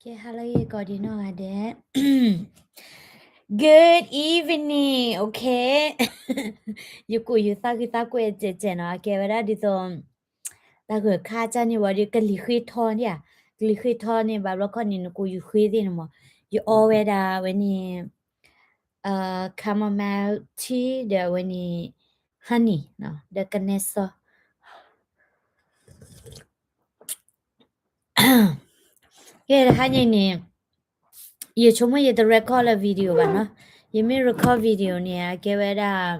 ကဲ hello ယကိးဒံနီၢ်ဂၤဒဲး Good evening, okay. ယကိးယသးဂံၢ်သးကွဲးစဲးစဲးနီၤ, အကဲဝဲဒၣ်ဒ်သိး တၢ်ဂၢၢ်ခါကၢ်န့ၣ်ဝံၤဒီး ကလံၤဃ့ထီန့ၣ်ဧါ, ကလံၤဃ့ထီန့ၣ် ဘၣ်ဘျီခီန့ၣ် နကိးယူၤဃ့သ့ၣ်န့ၣ်မး, ယအီဝဲဒၣ်ဝဲန့ၣ် chamomile tea ဒီးအဝဲန့ၣ် honey ဒီးကနဲစီ ကဲတဟါညါအံၤန့ၣ် ယဆိကမိၣ်ယတ record လၢ video ဘၣ်နီၤ, ယမ့ၢ် record video န့ၣ် အကဲဝဲဒၣ်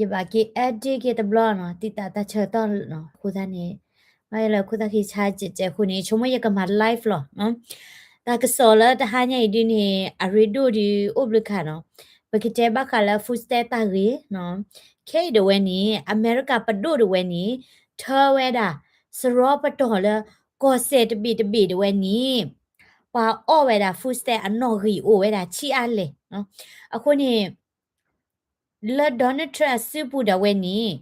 ယဘၣ်က့ၤ edit က့ၤတဘျီနီၤ, တံာ်တာ်တၢ်ဆၢကတီၢ်လီၤနီၤ, အဃိသတးန့ၣ် မ့ၢ်လၢအဃိသတးက့ၤဆါစဲးစဲးအဃိန့ၣ် ယဆိကမိၣ်ယကမၤ live လီၤနီၤ. တၢ်ကစီၣ်လၢတဟါညါအံၤဒ်န့ၣ် အရ့ဒိၣ်ဒုးအိၣ်ဘျုးခါနီၤ, ပကတဲဘၣ်ဃးလၢ food stamp တၢ်ဂ့ၢ်နီၤ, ခဲအံၤဒၣ်ဝဲန့ၣ် အမဲရကၤပဒိၣ်ဒၣ်ဝဲန့ၣ် ထၢဝဲဒၣ် စရီပတီၢ်လၢ ကီၢ်စဲၣ်တဘ့ၣ်တဘ့ၣ်ဒၣ်ဝဲန့ၣ် ပှၤအီၣ်ဝဲဒၣ် food stamp အနီၣ်ဂံၢ်အိၣ်ဝဲဒၣ်ဆံးအါလဲၣ်နီၤ, အဃိန့ၣ် လၢ Donald Trump အစုပူၤဒၣ်ဝဲန့ၣ်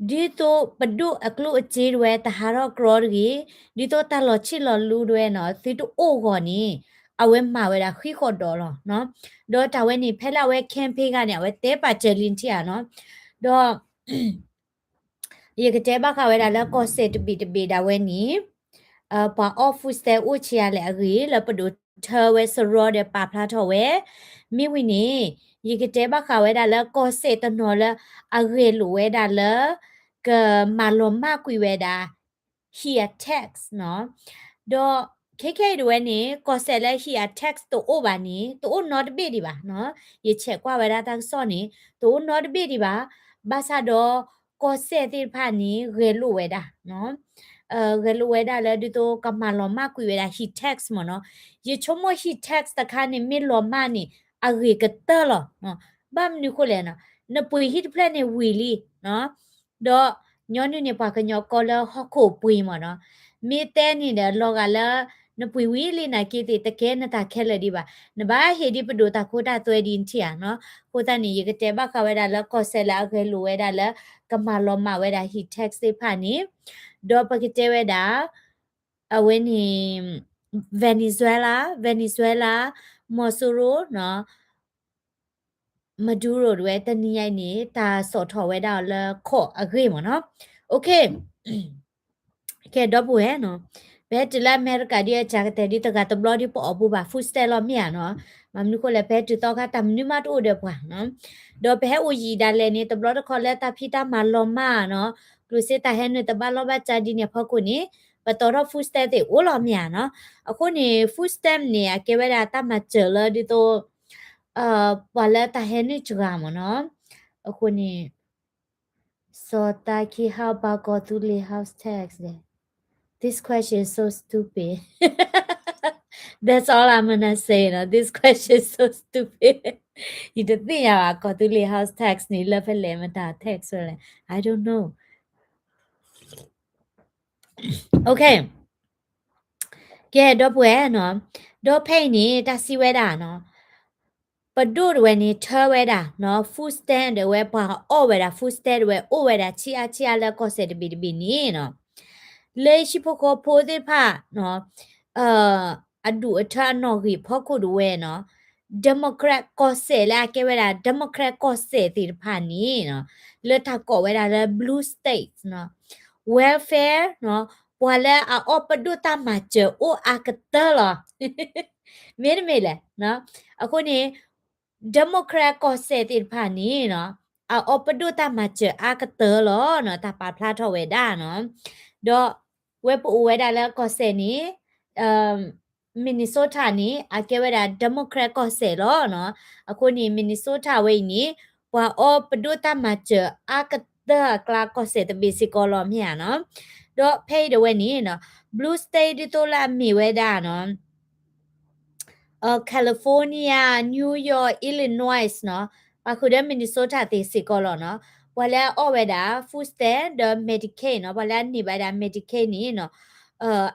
ဒ်သိးပဒိၣ်အကျိၣ်အစ့ဒၣ်ဝဲတဟးထီၣ်ကြီတဂ့ၤ, ဒ်သိးတၢ်လီၤဆံၣ်လီၤလူဒၣ်ဝဲနီၤ သုတအိၣ်ဂီၢ်န့ၣ် အဝဲမၤဝဲဒၣ်ဃံးဃီၣ်ဒီးလီၤနီၤ. ဒီးတၢ်ဝဲန့ၣ် ဖဲလၢအဝဲ campaign ခါန့ၣ် အဝဲတဲပာ်စၢၤလံထံၣ်ဧါနီၤ, ဒီး ယကတဲဘၣ်ဃးဝဲဒၣ်လၢကီၢ်စဲၣ်တဘ့ၣ်တဘ့ၣ်ဒၣ်ဝဲန့ၣ် ပှၤအီၣ် food stamp အိၣ်ဆံးအါလဲၣ်အဂ့ၢ် လၢပဒိၣ်ထၢဝဲစရီဒီးပာ်ဖျါထီၣ်ဝဲ, မ့ၢ်ဝံၤန့ၣ် ယကတဲဘၣ်ဃးဝဲဒၣ်လၢကီၢ်စဲၣ်တနီၤလၢအဂဲၤလိာ်ဝဲဒၣ်လၢ ကမၤလီၤမၢ်ကွံာ်ဝဲဒၣ် heat attack နီၤ, ဒီးခဲခဲအံၤဒၣ်ဝဲန့ၣ် ကီၢ်စဲၣ်လၢ heat attack တအိၣ်ဘၣ်န့ၣ် တအိၣ်နီတဘ့ၣ်ဒံးဘၣ်နီၤ, ယဆဲးကွၢ်ဝဲဒၣ်တၢ်ကစီၣ်န့ၣ် တအိၣ်နီတဘ့ၣ်ဒံးဘၣ်, ဘၣ်ဆၣ်ဒီး ကီၢ်စဲၣ်သ့ၣ်တဖၣ်န့ၣ် ဂဲၤလိာ်ဝဲဒၣ် ဂဲၤလိာ်ဝဲဒၣ်လၢဒ်သိးကမၤလီၤမၢ်ကွံာ်ဝဲဒၣ် heat tax မ့ၢ်နီၤ, ယဆိကမိၣ် heat tax တခါန့ၣ် မ့ၢ်လီၤမၢ်န့ၣ် အဂ့ၤကတၢၢ်လီၤ, ဘၣ်မနုၤဃိလဲၣ်နီၤ, နပှ့ၤဟံၣ်တဖျၢၣ်န့ၣ်ဝံၤလံ, ဒီးညီနုၢ်န့ၣ် ပှၤကညီကိးလၢဟီၣ်ခိၣ်ပှ့ၤမ့ၢ်နီၤ, မ့ၢ်တဲန့ၣ်ဒီး လီၤဂာ်လၢ နပှ့ၤဝံၤလံနာ်က့သ့ၣ် တကဲနတၢ်ခဲလၢာ်ဒံးဘၣ်, နဘၣ်ဟ့ၣ်ဒ်ပဒိၣ်တၢ်ခိတၢ်သွဲဒ်နထံၣ်ဧါနီၤ, အဃိသတးန့ၣ် ယကတဲဘၣ်ဃးဝဲဒၣ်လၢကီၢ်စဲၣ်လၢအဂဲၤလိာ်ဝဲဒၣ်လၢ ကမၤလီၤမၢ်ဝဲဒၣ် heat tax သ့ၣ်တဖၣ်န့ၣ်, ဒီးပကတဲဝဲဒၣ် အဝဲန့ၣ် Venezuela, Venezuela မီၤစိရိၤနီၤ Maduro တဝဲ တနံၤညါအံၤန့ၣ် တၢ်စိာ်ထီၣ်ဝဲဒၣ်အီၤလၢ court အဂ့ၢ်မ့ၢ်နီၤ, okay. ကဲ ဒီပုၢ်ဝဲၢ်နီၤ, ပဟဲတုၤလၢအမဲရကၤဒ်အစှၤကတၢၢ်ဒ်တဂၤတဘျီဒ်ပအီၣ်ပူၤဘၣ် food stamp လီၤမ့ၢ်ဧါနီၤ, မ့ၢ်မနုၤဃိလဲၣ် ပဟဲတုၤသီခါတၢ်မနုၤမးတအိၣ်ဒီးပှၤနီၤ, ဒီးပဟဲအိၣ်ယံာ်ဒၣ်လဲာ်န့ၣ် တဘျီတခီၣ်လၢတၢ်ဖံးတၢ်မၤလီၤမၢ်နီၤ, ကျိၣ်စ့တၢ်ဟဲနုာ်တဘၣ်လီၢ်ဘၣ်စးဒ်န့ၣ်အဖီခိၣ်န့ၣ် ပတီၢ်ထီၣ် food stamp သ့ၣ်အိၣ်လီၤမ့ၢ်ဧါနီၤ, အဃိန့ၣ် food stamp န့ၣ် အကဲဝဲဒၣ်တၢ်မၤစၢၤလၢဒ်သိး ပှၤလၢတၢ်ဟဲနုာ်စှၤမ့ၢ်နီၤ, အဃိန့ၣ် စီၤတၢ်ခံ how about ကီၢ်သူလ့ၤ house tax လဲၣ်, this question is so stupid. That's all I'm gonna say, you know, this question is so stupid. ယတသ့ၣ်ညါဘၣ် ကီၢ်သူလ့ၤ house tax န့ၣ် လၢဖဲလဲၣ် မတၤ tax လဲၣ်, I don't know. Okay. ကဲ ဒီပုၢ်ဝဲၢ်နီၤ, ဒီးဖဲအံၤန့ၣ် တၢ်စံးဝဲဒၣ်နီၤ, ပဒိၣ်တဝဲန့ၣ် ထၢဝဲဒၣ်နီၤ food stamp ဒၣ်ဝဲ ပှၤအီၣ်ဝဲဒၣ် food stamp ဒၣ်ဝဲ အိၣ်ဝဲဒၣ်ဆံးအါဆံးအါလၢကီၢ်စဲၣ်တဘ့ၣ်တဘ့ၣ်န့ၣ်နီၤ, လၢဟံၣ်ဖိဃီဖိသ့ၣ်တဖၣ်နီၤ အဒူၣ်အထၢအနီၣ်ဂံၢ်ဖီခိၣ်ဒၣ်ဝဲနီၤ, Democrat ကီၢ်စဲၣ်လၢအကဲဝဲဒၣ် Democrat ကီၢ်စဲၣ်သ့ၣ်တဖၣ်န့ၣ်နီၤ, လၢတၢ်ကိးဝဲဒၣ်လၢ blue states နီၤ, welfare နီၤ, ပှၤလၢအအီၣ်ပဒိၣ်တၢ်မၤစၢၤအိၣ်အါကတၢၢ်လီၤ. မ့တမ့ၢ်လဲၣ်, အဃိန့ၣ် Democrat ကီၢ်စဲၣ်သ့ၣ်တဖၣ်န့ၣ်နီၤ, အအီၣ်ပဒိၣ်တၢ်မၤစၢၤအါကတၢၢ်လီၤနီၤ, တၢ်ပာ်ဖျါထီၣ်ဝဲဒၣ်နီၤ, ဒီးဝဲပအိၣ်ဝဲဒၣ်လၢကီၢ်စဲၣ်န့ၣ် Minnesota န့ၣ် အကဲဝဲဒၣ် Democrat ကီၢ်စဲၣ်လီၤနီၤ. အဃိန့ၣ် Minnesota ဝဲအံၤန့ၣ် ပှၤအီၣ်ပဒိၣ်တၢ်မၤစၢၤအါကတၢၢ်အကျါကီၢ်စဲၣ်တဘ့ၣ်စ့ၢ်ကီးလီၤ မ့ၢ်ဧါနီၤ. ဒီးဖဲအံၤဒၣ်ဝဲန့ၣ်နီၤ blue state ဒ်သိးလၢအမ့ၢ်ဝဲဒၣ်နီၤ California, New York, Illinois နီၤ, ပာ်ဃုာ်ဒီး Minnesota သ့ၣ်စ့ၢ်ကီးလီၤနီၤ. ပှၤလၢအအီၣ်ဝဲဒၣ် food stamp ဒီး Medicaid နီၤ, ပှၤလၢအန့ၢ်ဘၣ်ဝဲဒၣ် Medicaid န့ၣ်နီၤ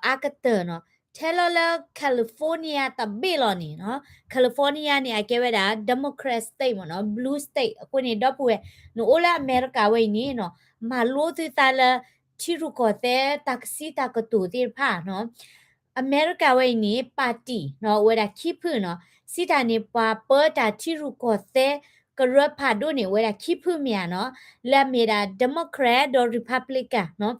အါကတၢၢ်နီၤ. ထဲလီၤလၢ California တဘ့ၣ်လီၤန့ၣ်နီၤ, California န့ၣ် အကဲဝဲဒၣ် Democrat state မ့ၢ်နီၤ, blue state. အဃိန့ၣ် ဒီပုၢ်ဝဲၢ် နအိၣ်လၢအမဲရကၤဝဲအံၤန့ၣ်နီၤ, မၤလိသုသးလၢ ထံရူၢ်ကီၢ်သဲး တၢ်ကစံးတၢ်ကတိၤသ့ၣ်တဖၣ်နီၤ. အမဲရကၤဝဲအံၤန့ၣ် party နီၤ အိၣ်ဝဲဒၣ်ခံဖုနီၤ, စံးတၢ်န့ၣ် ပှၤပၢတၢ်ထံရူၢ်ကီၢ်သဲး ကရၢဖးဒိၣ်န့ၣ် အိၣ်ဝဲဒၣ်ခံဖုမ့ၢ်ဧါနီၤ, လၢအမ့ၢ်ဒၣ် Democrat ဒီး Republican နီၤ,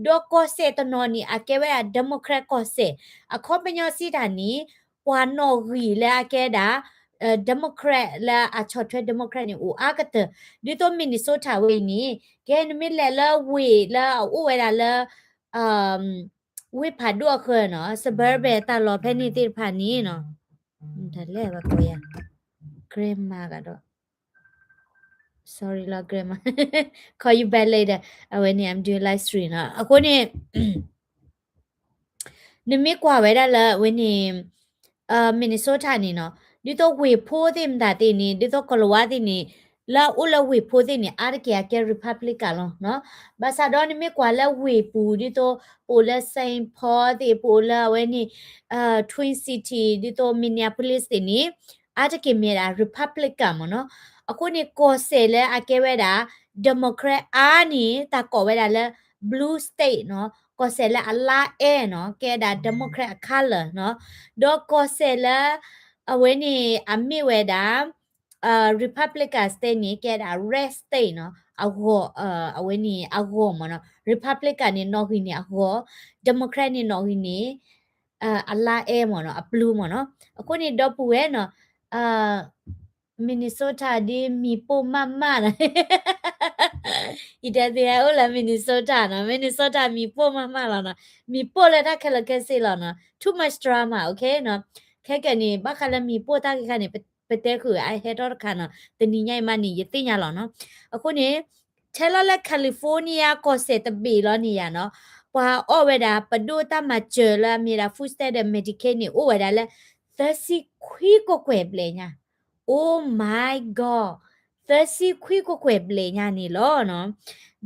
ဒီးကီၢ်စဲၣ်တနီၤန့ၣ် အကဲဝဲဒၣ် Democrat ကီၢ်စဲၣ်, အခီပညီစံးတၢ်န့ၣ် ပှၤနီၣ်ဂံၢ်လၢအကဲဒၣ် Democrat လၢအဆီၣ်ထွဲ Democrat န့ၣ် အိၣ်အါကတၢၢ်, ဒ်သိး Minnesota ဝဲအံၤန့ၣ် ကဲနမ့ၢ်လဲၤလၢဝ့ၢ်လၢအအိၣ်ဝဲဒၣ်လၢ ဝ့ၢ်ဖးဒိၣ်အဃၢၤနီၤ suburban တၢ်လီၢ်ဖဲန့ၣ်သ့ၣ်တဖၣ်န့ၣ်နီၤ, တၢ်လဲၣ်ဝဲကိးယၤ grandma ကဒီး sorry လီၤ grandma, call you back later, အဝဲန့ၣ် I'm doing live stream နီၤ, အဃိန့ၣ် နမ့ၢ်ကွၢ်ဝဲဒၣ်လၢအဝဲန့ၣ် Minnesota န့ၣ်နီၤ, ဒ်သိးဝ့ၢ်ဖိသ့ၣ်မတၤသ့ၣ်န့ၣ် ဒ်သိးကီၤလၤဝါသ့ၣ်န့ၣ် လၢအအိၣ်လၢဝ့ၢ်ဖိသ့ၣ်န့ၣ် အါတက့ၢ်အကဲ Republican လီၤနီၤ, ဘၣ်ဆၣ်ဒီးနမ့ၢ်ကွၢ်လၢဝ့ၢ်ပူၤ ဒ်သိးပအိၣ်လၢ Saint Paul သ့ၣ် ပအိၣ်လၢအဝဲန့ၣ် Twin City ဒ်သိး Minneapolis သ့ၣ်န့ၣ် အါတက့ၢ်မ့ၢ်ဒၣ် Republican မ့ၢ်နီၤ, အဃိန့ၣ် ကီၢ်စဲၣ်လၢအကဲဝဲဒၣ် Democrat အါန့ၣ် တၢ်ကိးဝဲဒၣ်လၢ blue state နီၤ, ကီၢ်စဲၣ်လၢအလါအဲၣ်နီၤ ကဲဒၣ် Democrat အ color နီၤ, ဒီးကီၢ်စဲၣ်လၢ အဝဲန့ၣ် အမ့ၢ်ဝဲဒၣ် Republican state န့ၣ် ကဲဒၣ် red state နီၤ, အဂီၢ် အဝဲန့ၣ်အဂီၢ်မ့ၢ်နီၤ, Republican န့ၣ် နီၣ်ဂံၢ်န့ၣ်အဂီၢ်, Democrat န့ၣ် နီၣ်ဂံၢ်န့ၣ် အလါအဲၣ်မ့ၢ်နီၤ, အ blue မ့ၢ်နီၤ, အဃိန့ၣ် ဒီပုၢ်ဝဲၢ်နီၤ Minnesota ဒ်မံၤပိၢ်မးမးနီၤ, ယတဲသ့ဟဲအိၣ်လၢ Minnesota နီၤ, Minnesota မံၤပိၢ်မးမးလီၤနီၤ, မံၤပိၢ်လၢတၢ်ခဲလၢာ်ခဲဆ့လီၤနီၤ, too much drama, okay နီၤ, ခဲကနံၣ် ဘၣ်ဃးလၢမံၤပိၢ်တၢ်ဂ့ၢ်ခါန့ၣ် ပတဲဃုာ်အဟဲထီၣ်တခါနီၤ, တနံၤညါအံၤမးန့ၣ် ယသ့ၣ်ညါလီၤနီၤ, အဃိန့ၣ် ထဲလီၤလၢ California ကီၢ်စဲၣ်တဘ့ၣ်လီၤန့ၣ်ယၤနီၤ, ပှၤအီၣ်ဝဲဒၣ်ပဒိၣ်တၢ်မၤစၢၤလၢအမ့ၢ်ဒၣ် food stamp ဒီး Medicaid န့ၣ် အိၣ်ဝဲဒၣ်လၢ သၢဆံခွံကကွဲၢ်ဘျဲၣ်ညါ, Oh my God, သၢဆံခွံကကွဲၢ်ဘျဲၣ်ညါန့ၣ်လီၤနီၤ,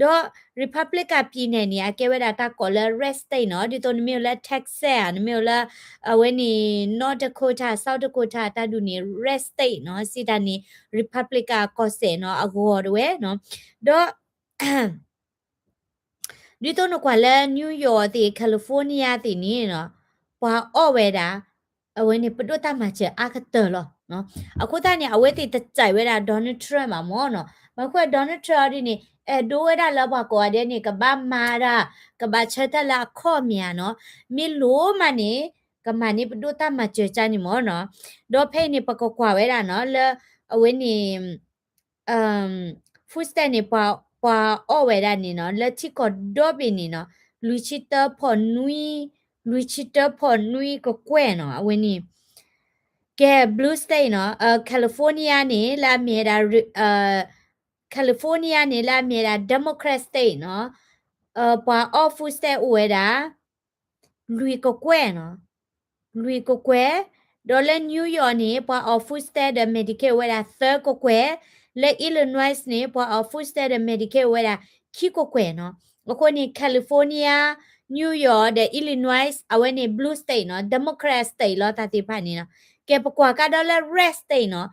ဒီး Republican ပြည်နယ်န့ၣ် အကဲဝဲဒၣ်တၢ်ကိးလၢ red state နီၤ, ဒ်သိးနမ့ၢ်အိၣ်လၢ Texas ဧါ, နမ့ၢ်အိၣ်လၢ အဝဲန့ၣ် North Dakota, South Dakota တၢ်ဒုးန့ၣ် red state နီၤ, စံးတၢ်န့ၣ် Republican ကီၢ်စဲၣ်နီၤ, အဂီၢ်တဝဲနီၤ, ဒီး ဒ်သိးနကွၢ်လၢ New York သ့ၣ် California သ့ၣ်န့ၣ်နီၤ, ပှၤအီၣ်ဝဲဒၣ် အဝဲန့ၣ် ပဒိၣ်တၢ်မၤစၢၤအါကတၢၢ်လီၤ. အဃိသတးန့ၣ် အဝဲသ့ၣ်တကြိုက်ဝဲဒၣ် Donald Trump ဘၣ်မ့ၢ်နီၤ, ဘၣ်ဃိ Donald Trump ဒ်န့ၣ် အဲၣ်ဒိးဝဲဒၣ်လၢပှၤကိးဂၤဒဲးန့ၣ် ကဘၣ်မၤတၢ် ကဘၣ်ဆၢထၢၣ်လၢအခီၣ်မ့ၢ်ဧါနီၤ, မ့ၢ်လိၣ်မးန့ၣ် ကမၤန့ၢ်ပဒိၣ်တၢ်မၤစၢၤကၢ်န့ၣ်မ့ၢ်နီၤ, ဒီးဖဲအံၤန့ၣ် ပကကွၢ်ဝဲဒၣ်နီၤ လၢ အဝဲန့ၣ် food stamp န့ၣ် ပှၤအီၣ်ဝဲဒၣ်န့ၣ်နီၤ, လၢထံကီၢ်ဒီဘ့ၣ်န့ၣ်နီၤ, လွံၢ်ဆံတၢဖီၣ်နွံ, လွံၢ်ဆံတၢဖီၣ်နွံကကွဲၢ်နီၤ, အဝဲန့ၣ် ကဲ blue state နီၤ, California န့ၣ် လၢအမ့ၢ်ဝဲဒၣ် California န့ၣ် လၢအမ့ၢ်ဝဲဒၣ် Democrat state နီၤ, ပှၤအီၣ် food stamp အိၣ်ဝဲဒၣ် လွံၢ်ကကွဲၢ်နီၤ, လွံၢ်ကကွဲၢ်, ဒီးလၢ New York န့ၣ် ပှၤအီၣ် food stamp ဒီး Medicaid အိၣ်ဝဲဒၣ်သၢကကွဲၢ်, လၢ Illinois န့ၣ် ပှၤအီၣ် food stamp ဒီး Medicaid အိၣ်ဝဲဒၣ်ခံကကွဲၢ်နီၤ, အဃိန့ၣ် California, New York ဒီး Illinois အဝဲန့ၣ် blue state နီၤ, Democrat state လီၤတၢ်သ့ၣ်တဖၣ်န့ၣ်နီၤ, ကဲပကွၢ်ကဒီးလၢ red state နီၤ,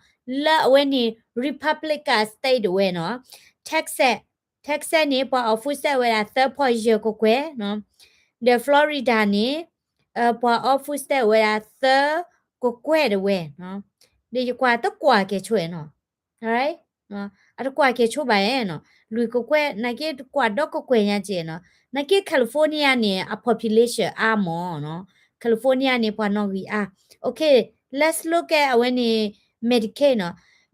လၢအဝဲန့ၣ် Republican state တဝဲနီၤ, Texas, Texas န့ၣ် ပှၤအီၣ် food stamp ဝဲဒၣ်သၢဖီၣ်ယဲၢ်ကကွဲၢ်နီၤ, ဒီး Florida န့ၣ် ပှၤအီၣ် food stamp ဝဲဒၣ်သၢကကွဲၢ်တဝဲနီၤ, ဒီးယကွၢ်တကွၢ်ကဲဆိနီၤ, အတကွၢ်ကဲဆိဘၣ်နီၤ, လွံၢ်ကကွဲၢ် နာ်က့တကွၢ်ဒီကကွဲၢ်ညါကဲနီၤ, နာ်က့ California န့ၣ် အ population အါမးနီၤ, California န့ၣ် ပှၤနီၣ်ဂံၢ်အါ, okay, let's look at အဝဲန့ၣ် Medicaid နီၤ,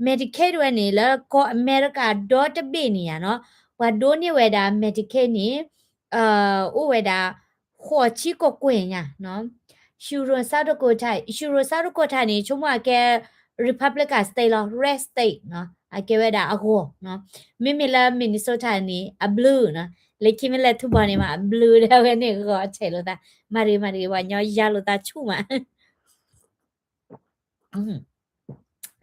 Medicaid တဝဲန့ၣ် လၢကီၢ်အမဲရကၤဒီတဘ့ၣ်န့ၣ်ယၤနီၤ, ပှၤဒိးန့ၢ်ဝဲဒၣ် Medicaid န့ၣ် အိၣ်ဝဲဒၣ် ဃိးဆံကကွဲၢ်ညါနီၤ, Huron South Dakota, Huron South Dakota န့ၣ် ဆိကမိၣ်အကဲ Republican state လီၤ, red state နီၤ, အကဲဝဲဒၣ်အဂီၢ်နီၤ, မ့မ့ၢ်လၢ Minnesota န့ၣ် အ blue နီၤ, လၢခံမ့ၢ်လဲၤထူဘီန့ၣ်မး အ blue ဒၣ်ဝဲန့ၣ် ဂီၤဆဲးလိာ်သး, မၤရံမၤရံ ပှၤညီယါလိာ်သးဆူၣ်မး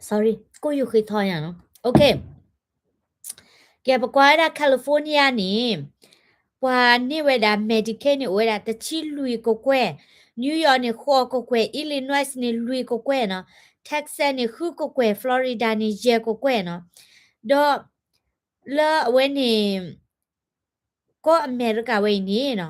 sorry, ကိၣ်ယူၢ်ဃ့ထီညါနီၤ, okay, ကဲ ပကွၢ်ဝဲဒၣ် California န့ၣ် ပှၤန့ၢ်ဝဲဒၣ် Medicaid န့ၣ် အိၣ်ဝဲဒၣ်တဆံလွံၢ်ကကွဲၢ်, New York န့ၣ် ဃိးကကွဲၢ်, Illinois န့ၣ် လွံၢ်ကကွဲၢ်နီၤ, Texas န့ၣ် ဃုကကွဲၢ်, Florida န့ၣ် ယဲၢ်ကကွဲၢ်နီၤ, ဒီး လၢအဝဲန့ၣ် ကီၢ်အမဲရကၤဝဲအံၤန့ၣ်နီၤ,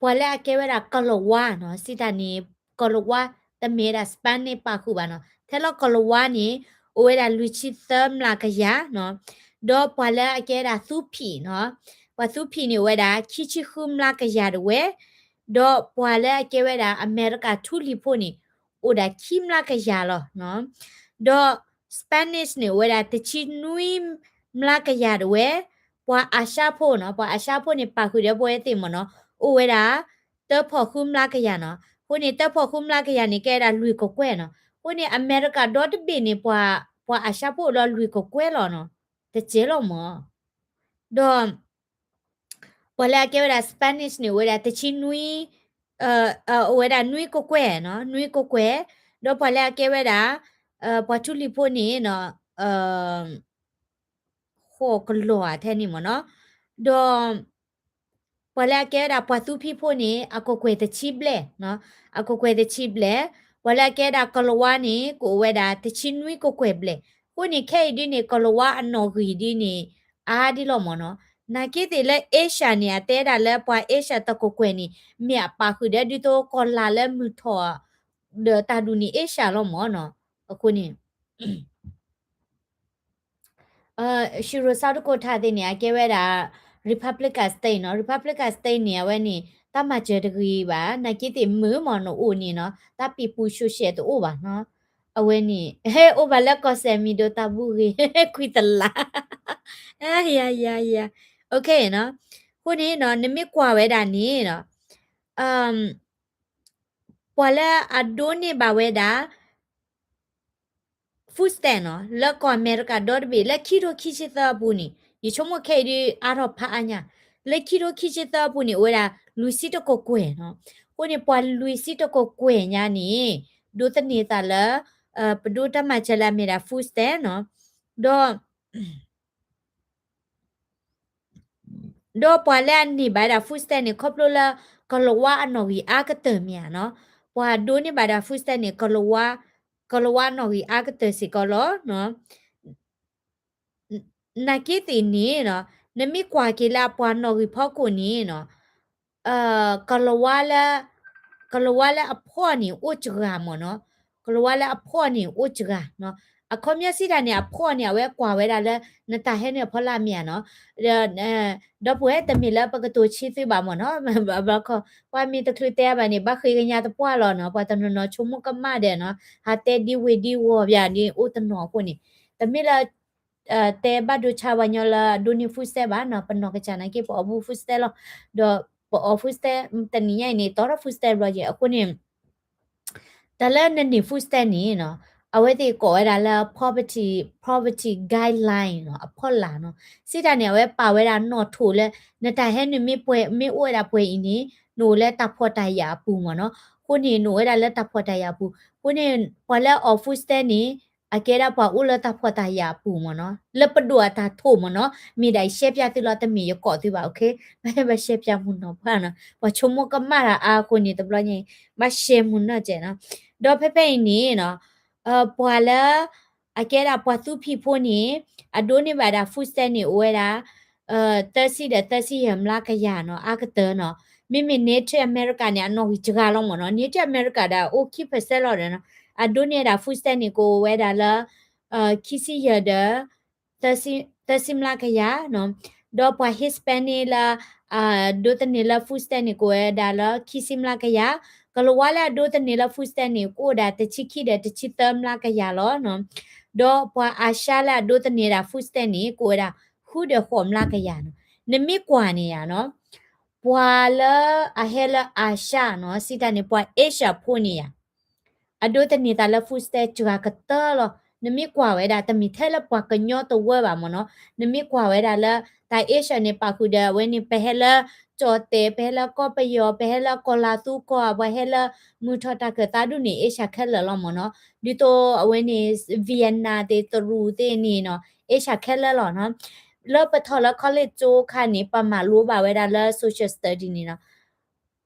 ပှၤလၢအကဲဝဲဒၣ်ကလၤဝါနီၤ, စံးတၢ်န့ၣ် ကလၤဝါ တမ့ၢ်ဝဲဒၣ် Spanish ပာ်ဃုာ်ဘၣ်နီၤ, ထဲလၢကလၤဝါန့ၣ် အိၣ်ဝဲဒၣ်လွံၢ်ဆံသၢမျးကယၤနီၤ, ဒီးပှၤလၢအကဲဝဲဒၣ်သူဖံးနီၤ, ပှၤသူဖံးန့ၣ်အိၣ်ဝဲဒၣ်ခံဆံဃုမျးကယၤဒၣ်ဝဲ, ဒီးပှၤလၢအကဲဝဲဒၣ်အမဲရကၤထူလံၤဖိန့ၣ် အိၣ်ဒၣ်ခံမျးကယၤလီၤနီၤ, ဒီး Spanish န့ၣ်အိၣ်ဝဲဒၣ်တဆံနွံမျးကယၤဒၣ်ဝဲ, ပှၤအၤၡါဖိနီၤ, ပှၤအၤၡါဖိန့ၣ် ပာ်ဃုာ်ဒီးပဝဲသ့ၣ်မ့ၢ်နီၤ, အိၣ်ဝဲဒၣ် တၢဖီၣ်ဃုမျးကယၤနီၤ, အဃိန့ၣ် တၢဖီၣ်ဃုမျးကယၤန့ၣ် ကဲဝဲဒၣ်လွံၢ်ကကွဲၢ်နီၤ, အဃိန့ၣ် အမဲရကၤဒီတဘ့ၣ်န့ၣ် ပှၤ ပှၤအၤၡါဖိအိၣ်လီၤလွံၢ်ကကွဲၢ်လီၤနီၤ, တကဲလီၤမ့ၢ်, ဒီး ပှၤလၢအကဲဝဲဒၣ် Spanish န့ၣ် အိၣ်ဝဲဒၣ်တဆံနွံ, အိၣ်ဝဲဒၣ်နွံကကွဲၢ်နီၤ, နွံကကွဲၢ်, ဒီးပှၤလၢအကဲဝဲဒၣ် ပှၤထူလံၤဖိန့ၣ်နီၤ, ဃိးကလီၤဧါထဲန့ၣ်မ့ၢ်နီၤ, ဒီး ပှၤလၢအကဲဝဲဒၣ်ပှၤသူဖံးဖိန့ၣ် အကကွဲၢ်တဆံဘျဲၣ်နီၤ, အကကွဲၢ်တဆံဘျဲၣ်, ပှၤလၢအကဲဝဲဒၣ်ကလၤဝါန့ၣ် ကအိၣ်ဝဲဒၣ်တဆံနွံကကွဲၢ်ဘျဲၣ်, အဃိန့ၣ် ခဲအံၤဒ်န့ၣ် ကလၤဝါအနီၣ်ဂံၢ်ဒ်န့ၣ် အါဒ်လီၤမ့ၢ်နီၤ, နာ်က့သ့ၣ်လၢ Asia န့ၣ် အတဲဒၣ်လၢပှၤ Asia တကကွဲၢ်န့ၣ် မ့ၢ်အပာ်ဃုာ်ဒီးဒ်သိးကီၢ်လာ်လၢမုၢ်ထီၣ် ဒီးတၢ်ဒူၣ်န့ၣ် Asia လီၤမ့ၢ်နီၤ, အဃိန့ၣ် Shiro South Dakota သ့ၣ်န့ၣ် အကဲဝဲဒၣ် Republican State နီၤ, Republican State န့ၣ် အဝဲန့ၣ် တၢ်မၤစၢၤတဂ့ၤဘၣ်, နာ်က့သ့ၣ်မုာ်မ့ၢ်နအိၣ်န့ၣ်နီၤ, တၢ်ပံၤပူၤ social တအိၣ်ဘၣ်နီၤ, အဝဲန့ၣ် ဟဲအိၣ်ဘၣ်လၢကီၢ်စဲၣ်မံၤဒိးတၢ်ဘူၣ်ဂ့ၤ ခွံတလး, ယၤယၤယၤ, OK နီၤ, အဃိန့ၣ်နီၤ နမ့ၢ်ကွၢ်ဝဲဒၣ်န့ၣ်နီၤ ပှၤလၢအဒိးန့ၢ်ဘၣ်ဝဲဒၣ် food stamp နီၤ, လၢကီၢ်အမဲရကၤဒီတဘ့ၣ် လၢခံထိခံဆံသၢအပူၤန့ၣ် ယဆိကမိၣ်ခဲအံၤဒ်အါထီၣ်ဖးအါညါ, လၢခံထိခံဆံသၢအပူၤန့ၣ် အိၣ်ဝဲဒၣ်လွံၢ်ဆံတကကွဲၢ်နီၤ, အဃိန့ၣ် ပှၤလွံၢ်ဆံတကကွဲၢ်ညါန့ၣ် ဒိးသန့ၤသးလၢ ပဒိတၢ်မၤစၢၤလၢအမ့ၢ်ဒၣ် food stamp နီၤ, ဒီး ဒီးပှၤလၢအန့ၢ်ဘၣ်ဒၣ် food stamp န့ၣ် ခီဖျိလၢ ကလၤဝါအနီၣ်ဂံၢ်အါကတၢၢ်မ့ၢ်ဧါနီၤ, ပှၤဒိးန့ၢ်ဘၣ်ဒၣ် food stamp န့ၣ် ကလၤဝါအနီၣ်ဂံၢ်အါကတၢၢ်စ့ၢ်ကီးလီၤ. နာ်က့သ့ၣ်န့ၣ်နီၤ, နမ့ၢ်ကွၢ်က့ၤလၢအပှၤနီၣ်ဂံၢ်ဖီခိၣ်န့ၣ်နီၤ, ကလၤဝါလၢ, ကလၤဝါလၢအဖှီၣ်န့ၣ်အိၣ်စှၤမ့ၢ်နီၤ, ကလၤဝါလၢအဖှီၣ်န့ၣ်အိၣ်စှၤနီၤ, အခီပညီစံးတၢ်န့ၣ် အဖှီၣ်န့ၣ် အဝဲကွၢ်ဝဲဒၣ်လၢ နတၢ်ဟဲနုာ်အဖီလာ်မ့ၢ်ဧါနီၤ, ဒီပုၢ်ဝဲၢ်တမ့ၢ်လၢပကတိၤဆံသုဘၣ်မ့ၢ်နီၤ, ပှၤမ့ၢ်တချုးတဲဘၣ်န့ၣ် ဘၣ်ဃ့ကညးသပှၢ်လီၤနီၤ, ပှၤတနီၤနီၤဆိကမိၣ်ကမၣ်ဒီးနီၤ, ဟးတဲဒ်ဝ့ၤဒ်ဝီၤပၠးဒ်အိၣ်တနီၤအဃိန့ၣ်, တမ့ၢ်လၢ တဲဘၣ်ဒိဆါပှၤညီလၢအဒိးန့ၢ် food stamp ဘၣ်နီၤ, ပနီၢ်ကစၢ်နာ်က့ ပအီၣ်ဘူၣ် food stamp လီၤ, ဒီးပအီၣ် food stamp တနံၤညါအံၤန့ၣ် တီထီၣ် food stamp ဘျီယဲၢ် အဃိန့ၣ် တၢ်လၢနန့ၢ် food stamp န့ၣ်နီၤ, အဝဲသ့ၣ်ကိးဝဲဒၣ်လၢ poverty, poverty guideline နီၤ, အဖီလာ်နီၤ, စံးတၢ်န့ၣ် အဝဲပာ်ဝဲဒၣ်နီၣ်ထိၣ်လၢ နတၢ်ဟဲနုာ်မ့ၢ်ပှဲၤ, မ့ၢ်အိၣ်ဝဲဒၣ်ပှဲၤအံၤန့ၣ် နအိၣ်လၢတၢ်ဖှီၣ်တၢ်ယာ်အပူၤမ့ၢ်နီၤ, အဃိန့ၣ် နအိၣ်ဝဲဒၣ်လၢတၢ်ဖှီၣ်တၢ်ယာ်အပူၤ, အဃိန့ၣ် ပှၤလၢအအီၣ် food stamp န့ၣ် အကဲဒၣ်ပှၤအိၣ်လၢတၢ်ဖှီၣ်တၢ်ယာ်အပူၤမ့ၢ်နီၤ, လၢပဒိၣ်အတၢ်ထိၣ်မ့ၢ်နီၤ, မ့ၢ်ဒၣ်ယရှဲပၠးသုလီၤ တမ့ၢ်ယကိးသုဘၣ်, OK, ဘၣ်ရှဲပၠးမုၢ်နီၢ်ပှၢ်နီၤ, ပှၤဆိကမိၣ်ကမၣ်တၢ်အါအဃိန့ၣ် တဘျီညါအံၤ ဘၣ်ရှဲမုၢ်နီၢ်ကဲးနီၤ, ဒီးဖဲဖဲအံၤန့ၣ်နီၤ, ပှၤလၢ အကဲဒၣ်ပှၤသူဖံးဖိန့ၣ် အဒိးန့ၢ်ဘၣ်ဒၣ် food stamp န့ၣ် အိၣ်ဝဲဒၣ် သၢဆံဒီးသၢဆံယဲၢ်မျးကယၤနီၤ, အါကတၢၢ်နီၤ, မ့မ့ၢ် Native America န့ၣ် အနီၣ်ဂံၢ်စှၤလီၤမ့ၢ်နီၤ, Native America ဒၣ်အိၣ်ခံ percent လီၤဒီးနီၤ, အဒိးန့ၢ်ဒၣ် food stamp န့ၣ် ကအိၣ်ဝဲဒၣ်လၢ ခံဆံယဲၢ်ဒီး သၢဆံမျးကယၤနီၤ, ဒီးပှၤ Hispanic လၢ ဒိးသန့ၤလၢ food stamp န့ၣ် ကအိၣ်ဝဲဒၣ်လၢခံဆံမျးကယၤ, ကလၤဝါလၢအဒိးသန့ၤလၢ food stamp န့ၣ် ကအိၣ်ဒၣ်တဆံခံဒီးတဆံသၢမျးကယၤလီၤနီၤ, ဒီးပှၤအၤၡါလၢအဒိးသန့ၤဒၣ် food stamp န့ၣ် ကအိၣ်ဝဲဒၣ်ဃုဒီးဃိးမျးကယၤနီၤ, နမ့ၢ်ကွၢ်န့ၣ်ယၤနီၤ, ပှၤလၢအဟဲလၢအၤၡါနီၤ, စံးတၢ်န့ၣ် ပှၤ Asia ဖိန့ၣ်ယၤ အဒိးသန့ၤသးလၢ food stamp စှၤကတၢၢ်လီၤ, နမ့ၢ်ကွၢ်ဝဲဒၣ် တမ့ၢ်ထဲလၢပှၤကညီတဝၢဘၣ်မ့ၢ်နီၤ, နမ့ၢ်ကွၢ်ဝဲဒၣ်လၢ တၢ် Asia န့ၣ် ပာ်ဃုာ်ဒီးအဝဲန့ၣ် ပဟဲလၢကၠီၣ်တဲာ် ပဟဲလၢကီၢ်ပယီၤ ပဟဲလၢကီၢ်လၤသူကီၢ် ပှၤဟဲလၢမုၢ်ထီၣ်တၢ်ခၢၣ်သးဒူၣ်န့ၣ် Asia ခဲလၢာ်လီၤမ့ၢ်နီၤ, ဒ်သိးအဝဲန့ၣ် Vietnam သ့ၣ် တရူးသ့ၣ်န့ၣ်နီၤ Asia ခဲလၢာ်လီၤနီၤ, လၢပထီၣ်လၢ college ကၠိခါန့ၣ် ပမၤလိဘၣ်ဝဲဒၣ်လၢ social study န့ၣ်နီၤ,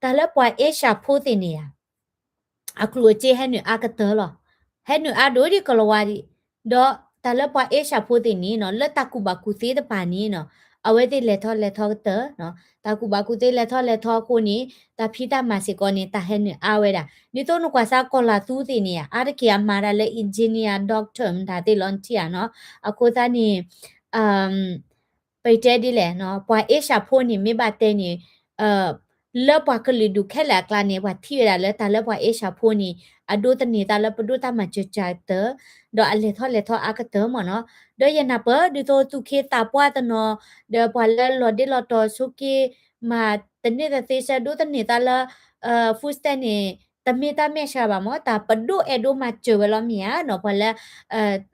တၢ်လၢပှၤ Asia ဖိသ့ၣ်န့ၣ်ဧါ အကျိၣ်အစ့ဟဲနုာ်အါကတၢၢ်လီၤ, ဟဲနုာ်အါဒိၣ်ဒံးကလၤဝါဒံး, ဒီးတၢ်လၢပှၤ Asia ဖိသ့ၣ်န့ၣ်နီၤ လၢတၢ်ကူၣ်ဘၣ်ကူၣ်သ့တဖၣ်န့ၣ်နီၤ အဝဲသ့ၣ်လဲၤထီၣ်လဲၤထီကတၢၢ်နီၤ, တၢ်ကူၣ်ဘၣ်ကူၣ်သ့လဲၤထီၣ်လဲၤထီအဃိန့ၣ် တၢ်ဖံးတၢ်မၤစ့ၢ်ကီးန့ၣ် တၢ်ဟဲနုာ်အါဝဲဒၣ်. ဒ်သိးနကွၢ်စၢ်ကီၢ်လၤသူသ့ၣ်န့ၣ် အါတက့ၢ်အမၤတၢ်လၢ engineer, doctor မတၤသ့ၣ်လီၤနထံၣ်ဧါနီၤ. အဃိသတးန့ၣ် ပတဲဒ်လဲၣ်နီၤ, ပှၤအ့ၡၢၣ်ဖိန့ၣ် မ့ၢ်ဘၣ်တဲန့ၣ် လၢပှၤကလုာ်ဒူၣ်ခဲလၢာ်အကျါန့ၣ် ပှၤထံၣ်ဝဲဒၣ်လၢတၢ်လၢပှၤအ့ၡၢၣ်ဖိန့ၣ် အဒိးသန့ၤသးလၢပဒိၣ်တၢ်မၤစၢၤကတၢၢ်, ဒီးအလဲၤထီၣ်လဲၤထီအါကတၢၢ်မ့ၢ်နီၤ. ဒီးယနာ်ပၢၢ်ဒ်သိးသူၣ်က့သးပှၢ်တနီၤ, ဒီးပှၤလၢလီၤဒ့လီၤတီၤဆိက့ မၤတန့ၢ်တသ့ဆၢ ဒိးသန့ၤသးလၢ food stamp န့ၣ် တမ့ၢ်တၢ်မဲာ်ဆှးဘၣ်မ့ၢ် တၢ်ပဒိၣ်အဲၣ်ဒိးမၤစၢၤဝဲလီၤမ့ၢ်ဧါနီၤ, ပှၤလၢ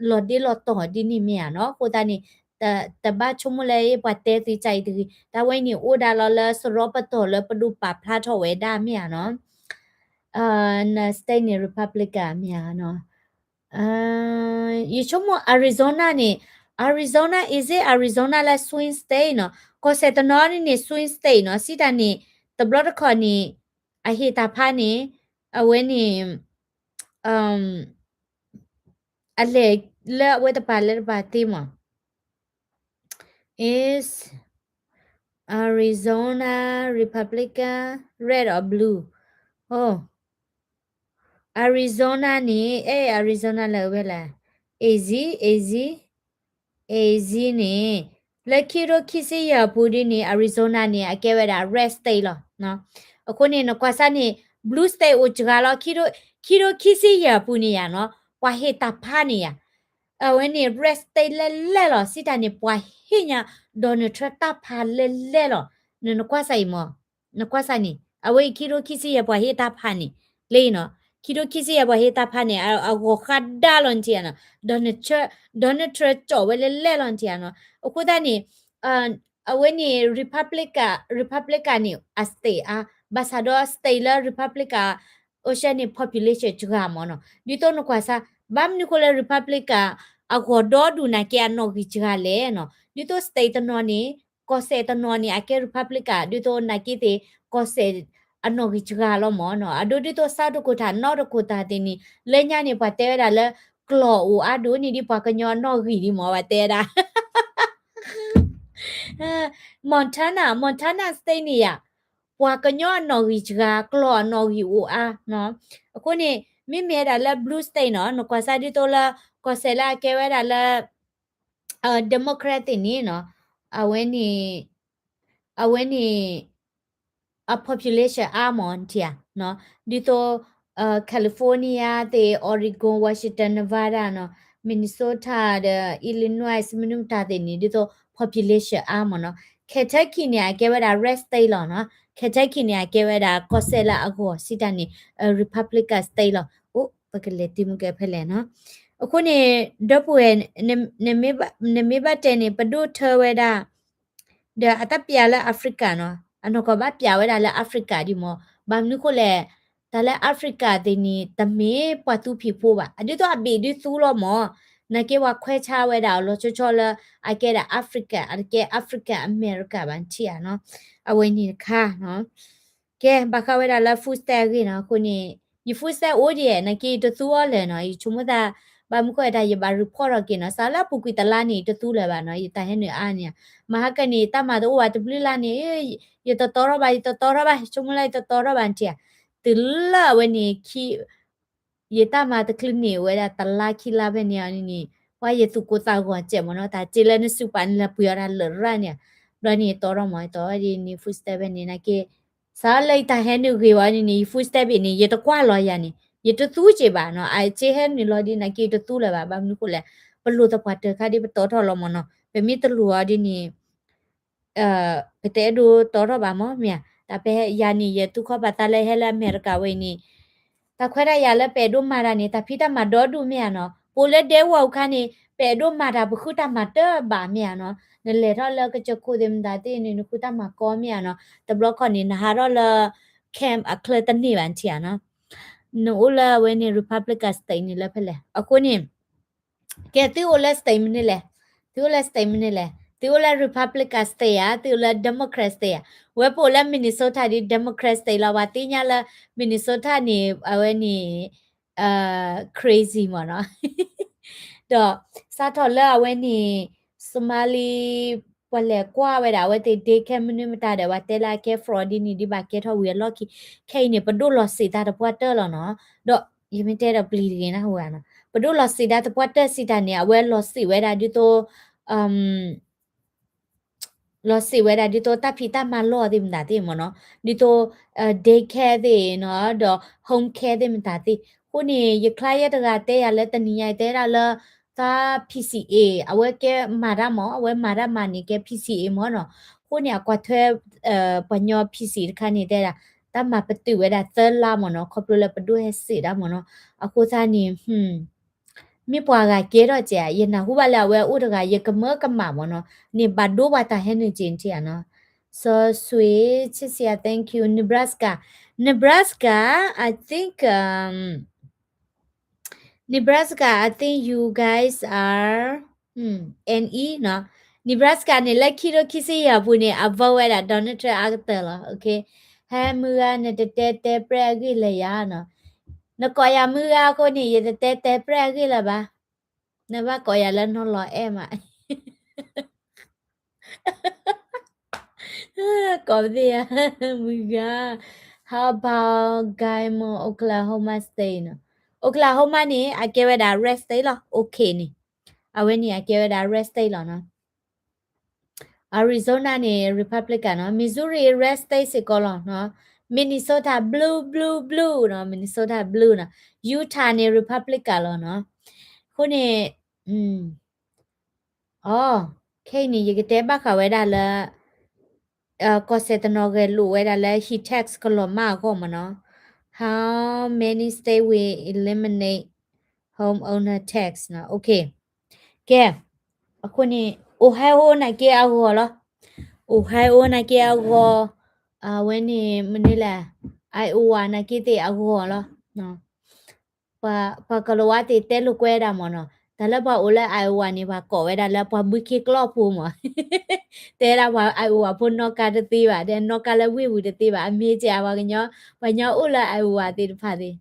လီၤဒ့လီၤတီၤဒ်န့ၣ်မ့ၢ်ဧါနီၤ. အဃိသတးန့ၣ် တဘၣ်ဆိကမိၣ်လၢပှၤတဲသုကၢ်အံၤတဂ့ၤ, တၢ်ဝဲအံၤန့ၣ် အိၣ်ဒၣ်လီၤလၢစရီပတီၢ်လၢပဒိၣ်ပာ်ဖျါထီၣ်ဝဲဒၣ်မ့ၢ်ဧါနီၤ. န state န့ၣ် Republican မ့ၢ်ဧါနီၤ. ယဆိကမိၣ် Arizona န့ၣ် Arizona အံၤ Arizona လၢ swing state နီၤ, ကီၢ်စဲၣ်တနီၤန့ၣ်န့ၣ် swing state နီၤ, စံးတၢ်န့ၣ် တဘျီတခီၣ်န့ၣ် အဟ့ၣ်တၢ်ဖးန့ၣ် အဝဲန့ၣ် အလဲၤလၢအဝဲတပၤလၢတပၤသ့မး is Arizona Republican, red or blue? အိ Arizona န့ၣ် အဲ Arizona လၢအဝဲလဲၣ်, AZ, AZ, AZ န့ၣ် လၢခံထိခံဆံယဲၢ်အပူၤဒ်န့ၣ် Arizona န့ၣ် အကဲဝဲဒၣ် red state လီၤ. အဃိန့ၣ် နကွၢ်စၢ်န့ၣ် blue state အိၣ်စှၤလီၤ, ခံထိခံဆံယဲၢ်အပူၤန့ၣ်ယါနီၤ, ပှၤဟ့ၣ်တၢ်ဖးန့ၣ်ယါ အဝဲန့ၣ် red state လဲၣ်လဲၣ်လီၤ. စံးတၢ်န့ၣ် ပှၤဟ့ၣ်ညါ Donald Trump တၢ်ဖးလဲၣ်လဲၣ်လီၤ. နကွၢ်စၢ်အံၤမး, နကွၢ်စၢ်န့ၣ် အဝဲအံၤခံထိခံဆံယဲၢ်ပှၤဟ့ၣ်တၢ်ဖးန့ၣ် လၢအံၤနီၤ, ခံထိခံဆံယဲၢ်ပှၤဟ့ၣ်တၢ်ဖးန့ၣ် အဂီၤဃးဒါလီၤနထံၣ်ဧါနီၤ, Donald Trump ကၠီၣ်ဝဲလဲၣ်လဲၣ်လီၤနထံၣ်ဧါနီၤ. အဃိသတးန့ၣ် အဝဲန့ၣ် Republican, Republican န့ၣ် အ state အါ, ဘၣ်ဆၣ်ဒီး state လၢ Republican အိၣ်စဲန့ၣ် population စှၤမးနီၤ. ဒ်သိးနကွၢ်စၢ် ဘၣ်မနုၤဃိလၢ Republican အဂီၤဒီဒူၣ်နာ်က့အနီၣ်ဂံၢ်စှၤလဲၣ်နီၤ. ဒ်သိး state တနီၤန့ၣ် ကီၢ်စဲၣ်တနီၤန့ၣ် အကဲ Republican ဒ်သိးနာ်က့သ့ၣ် ကီၢ်စဲၣ်အနီၣ်ဂံၢ်စှၤလီၤမးနီၤ. အဒိဒ်သိး South Dakota, North Dakota သ့ၣ်န့ၣ် လၢညါန့ၣ် ပှၤတဲဝဲဒၣ်လၢ ကျီၢ်အိၣ်အါဒိၣ်န့ၢ်ဒ်ပှၤကညီအနီၣ်ဂံၢ်ဒံးမး ပှၤတဲဝဲဒၣ် Montana, Montana state န့ၣ်ယါ ပှၤကညီအနီၣ်ဂံၢ်စှၤ ကျီၢ်အနီၣ်ဂံၢ်အိၣ်အါနီၤ. အဃိန့ၣ် မ့မ့ၢ်ဝဲဒၣ်လၢ blue state နီၤ နကွၢ်စၢ်ဒ်သိးလၢ ကီၢ်စဲၣ်လၢအကဲဝဲဒၣ်လၢ Democrat သ့ၣ်န့ၣ်နီၤ အဝဲန့ၣ် အဝဲန့ၣ် အ population အါမးနထံၣ်ဧါ, ဒ်သိး California သ့ၣ် Oregon, Washington, Nevada နီၤ Minnesota ဒီး Illinois မနုၤမတၤသ့ၣ်န့ၣ် ဒ်သိး population အါမးနီၤ. Kentucky န့ၣ် အကဲဝဲဒၣ် red state လီၤနီၤ. Kentucky န့ၣ် အကဲဝဲဒၣ်ကီၢ်စဲၣ်လၢအဂီၢ်စံးတၢ်န့ၣ် Republican state လီၤ. အိၣ် ပကလဲၤတံၤမူကဲဖဲလဲၣ်နီၤ. အဃိန့ၣ် ဒီပုၢ်ဝဲၢ် နမ့ၢ်ဘၣ်တဲန့ၣ် ပဒိၣ်ထၢဝဲဒၣ် ဒီးအတၢ်ပျးလၢ Africa နီၤ, အနီၢ်ကီၢ်ဘၣ်ပျးဝဲဒၣ်လၢ Africa ဒံးမး, ဘၣ်မနုၤဃိလဲၣ်, တၢ်လၢ Africa သ့ၣ်န့ၣ် တမ့ၢ်ပှၤသူဖံးဖိဘၣ်, အဒ်သိးအဘ့ၣ်ဒုးသူလီၤမး, နာ်က့ပှၤခွဲးဆါဝဲဒၣ်အီၤလီၤဆီဆီလၢ အကဲဒၣ် Africa, အကဲ Africa America ဘၣ်နထံၣ်ဧါနီၤ, အဝဲန့ၣ်တခါနီၤ. ကဲ ဘၣ်ဃးဝဲဒၣ်လၢ food stamp အဂ့ၢ်နီၤ, အဃိန့ၣ် ယ food stamp အိၣ်ဒံး နာ်က့ယတသူအီၤလၢာ်နီၤ, ယဆိကမိၣ်သး ဘၣ်မနုၤဃိဝဲဒၣ် ယဘၣ် report ထီၣ်က့ၤနီၤ, စးလၢအပူၤကွံာ်တလါန့ၣ် ယတသူလၢၤဘၣ်နီၤ, ယတၢ်ဟဲနုာ်အါန့ၣ်, မဟါကန့ၣ် တၢ်မၤတအိၣ်ဘၣ်တဘျုးလါန့ၣ်, ယတတီထီၣ်ဘၣ် ယတတီထီၣ်ဘၣ် ဆိကမိၣ်လၢယတတီထီၣ်ဘၣ်နထံၣ်ဧါ, တုၤလၢအဝဲန့ၣ် ယတၢ်မၤတချုးန့ၢ်ဝဲဒၣ်တလါခံလါဖဲန့ၣ်အီၤန့ၣ်, ပှၤယသူၣ်ကိၢ်သးဂီၤစဲးမးနီၤ, တၢ်စ့လၢနစုပာ်နလၢပှ့ၤအီၤတၢ်လၢာ်ရၣ်န့ၣ်, ဘျီန့ၣ်တီထီၣ်မး ယတီထီၣ်ဒ်န့ၣ် food stamp ဖဲန့ၣ် နာ်က့ စးလၢယတၢ်ဟဲနုာ်ဂ့ၤဝဲန့ၣ်န့ၣ် ယ food stamp ဘ့ၣ်န့ၣ် ယတကွၢ်လီၤယၤန့ၣ် ယတသူက့ၤဘၣ်နီၤ, အစ့ဟဲနုာ်လီၤဒ်နာ်က့ ယတသူလၢၤဘၣ်, ဘၣ်မနုၤဃိလဲၣ်, ပလိၣ်သပှၢ်တၢၢ်ခါဒ်ပတီထီၣ်လီၤမးနီၤ, ပမ့ၢ်တလိၣ်အီၤဒ်န့ၣ် ပတအဲၣ်ဒိးတီထီၣ်ဘၣ်မး မ့ၢ်ဧါ, တၢ်ဖဲယၤန့ၣ် ယသူခီပာ်သးလၢဟဲလၢအမဲရကၤဝဲအံၤန့ၣ် တၢ်ခွဲးတၢ်ယာ်လၢပအဲၣ်ဒိးမၤတၢ်န့ၣ် တၢ်ဖံးတၢ်မၤဒီဒူၣ်မ့ၢ်ဧါနီၤ, ပအိၣ်လၢဒဲဝီၤအူခါန့ၣ် ပအဲၣ်ဒိးမၤတၢ်ပဃုတၢ်မၤတၢ်ဘၣ်မ့ၢ်ဧါနီၤ, နလဲၤထီၣ်လၢကစၢၢ်ခိၣ်သ့ၣ်မတၤသ့ၣ်န့ၣ် နဃုတၢ်မၤကီမ့ၢ်ဧါနီၤ, တဘျီခီန့ၣ် နဟးထီၣ်လၢ camp အချၢတန့ၢ်ဘၣ်နထံၣ်ဧါနီၤ, နအိၣ်လၢအဝဲန့ၣ် Republican state န့ၣ်လၢဖဲလဲၣ်, အဃိန့ၣ် ကဲ သုအိၣ်လၢ state မနုၤလဲၣ်, သုအိၣ်လၢ state မနုၤလဲၣ်, သုအိၣ်လၢ Republican state ဧါ, သုအိၣ်လၢ Democrat state ဧါ, ဝဲပအိၣ်လၢ Minnesota ဒ် Democrat state လီၤ, ပှၤသ့ၣ်ညါလၢ Minnesota န့ၣ် အဝဲန့ၣ် crazy မ့ၢ်နီၤ, ဒီးစးထီၣ်လၢအဝဲန့ၣ် Somali ပှၤလဲၤကွၢ်ဝဲဒၣ် အဝဲသ့ၣ် daycare မနုၤမတၤဒီး ပှၤတဲလၢအကဲ fraud ဒ်န့ၣ်ဒ်ဘၣ် ကဲထီၣ်ဝံၤအလီၢ်ခံ, ခဲအံၤန့ၣ် ပဒိၣ်လီၤစံးသးသပှၢ်တၢၢ်လီၤနီၤ, ဒီး ယမ့ၢ်တဲဒီးပျံၤတဂ့ၤနၢ်ဟူဧါနီၤ, ပဒိၣ်လီၤစံးသးသပှၢ်တၢၢ်စံးတၢ်န့ၣ် အဝဲလီၤစံးဝဲဒၣ်ဒ်သိး လီၤစံးဝဲဒၣ်ဒ်သိးတၢ်ဖံးတၢ်မၤလီၢ်သ့ၣ်မတၤသ့ၣ်မ့ၢ်နီၤ, ဒ်သိး daycare သ့ၣ်နီၤ, ဒီး home care သ့ၣ်မတၤသ့ၣ်. အဃိန့ၣ် ယ client တဂၤတဲယၤလၢတနံၤညါအံၤ တဲဒၣ်လၢ သး P C A အဝဲကဲမၤတၢ်မး, အဝဲမၤတၢ်မၤန့ၣ်ကဲ P C A မ့ၢ်နီၤ. အဃိန့ၣ် အကွၢ်ထွဲ ပှၤညီ P C A တခါန့ၣ် တဲဒၣ် တၢ်မၤပတုာ်ဝဲဒၣ်သၢလါမ့ၢ်နီၤ, ခီဖျိလၢပဒိၣ်ဟဲစံးဒၣ်မ့ၢ်နီၤ. အဃိသတးန့ၣ် မ့ၢ်ပှၤဂၤကဲထီၣ်ကဲး, ယနၢ်ဟူဘၣ်လၢအဝဲအိၣ်တဂၤ ယကမၢကမၣ်မ့ၢ်နီၤ, န့ၣ်ဘၣ်ဒိဘၣ်တၢ်ဟဲနုာ်က့ၤထံၣ်ဧါနီၤ. စီၤစွ့ၤ ဆ့ဆံယၤ thank you. Nebraska, Nebraska, I think, um, Nebraska, I think you guys are, hmm, N E နီၤ. Nebraska န့ၣ် လၢခံထိခံဆံယဲၢ်အပူၤန့ၣ် အ vote ဝဲဒၣ် Donald Trump အါကတၢၢ်လီၤ. Okay. ဟဲမုၢ်ဂၤ နတတဲတဲပြဲၢ်အဂ့ၢ်လၢယၤနီၤ. နကိးယၤမုၢ်ဂၤအဃိန့ၣ် ယတတဲတဲပြဲၢ်အဂ့ၢ်လၢၤဘၣ်. နဘၣ်ကိးယၤလၢနီၢ်လီၤအဲၣ်မး ကိးပသ့ၣ်ယၤ မုၢ်ဂၤ. How about Guymore, Oklahoma State နီၤ. Oklahoma န့ၣ် အကဲဝဲဒၣ် red state လီၤ. Okay န့ၣ် အဝဲန့ၣ် အကဲဝဲဒၣ် red state လီၤနီၤ. Arizona န့ၣ် Republican နီၤ. Missouri red state စ့ၢ်ကီးလီၤနီၤ. Minnesota blue blue blue နီၤ. Minnesota blue နီၤ. Utah န့ၣ် Republican လီၤနီၤ. အဃိန့ၣ် အ ခဲအံၤန့ၣ် ယကတဲဘၣ်ဃးဝဲဒၣ်လၢ ကီၢ်စဲၣ်တနီၤဂဲၤလိာ်ဝဲဒၣ်လၢ ဟံၣ် tax ကလီၤမၢ်အဂီၢ်မ့ၢ်နီၤ. How many state will eliminate homeowner tax နီၤ. Okay. ကဲ, အဃိန့ၣ် Ohio နာ်က့အဂီၢ်လီၤ. Ohio နာ်က့အဂီၢ်, အဝဲန့ၣ်မနုၤလဲၣ်, Iowa နာ်က့သ့ၣ်အဂီၢ်လီၤ. ပှၤကလၤဝါသ့ၣ်တဲလိာ်ကွဲဒၣ်မ့ၢ်နီၤ, တၢ်လၢပှၤအိၣ်လၢ Iowa န့ၣ် ပှၤကိးဝဲဒၣ်လၢပှၤဘုခ့ကျီၢ်ဖိမ့ၢ်, တဲဒၣ်ပှၤ Iowa ဖိနီၣ်ကါတသ့ဘၣ်, ဒီးနီၣ်ကါလၢဝ့ၢ်ပူၤတသ့ဘၣ်, အမ့ၢ်ကဲ ပှၤကညီ, ပှၤကညီအိၣ်လၢ Iowa သ့ၣ်တဖၣ်သ့ၣ်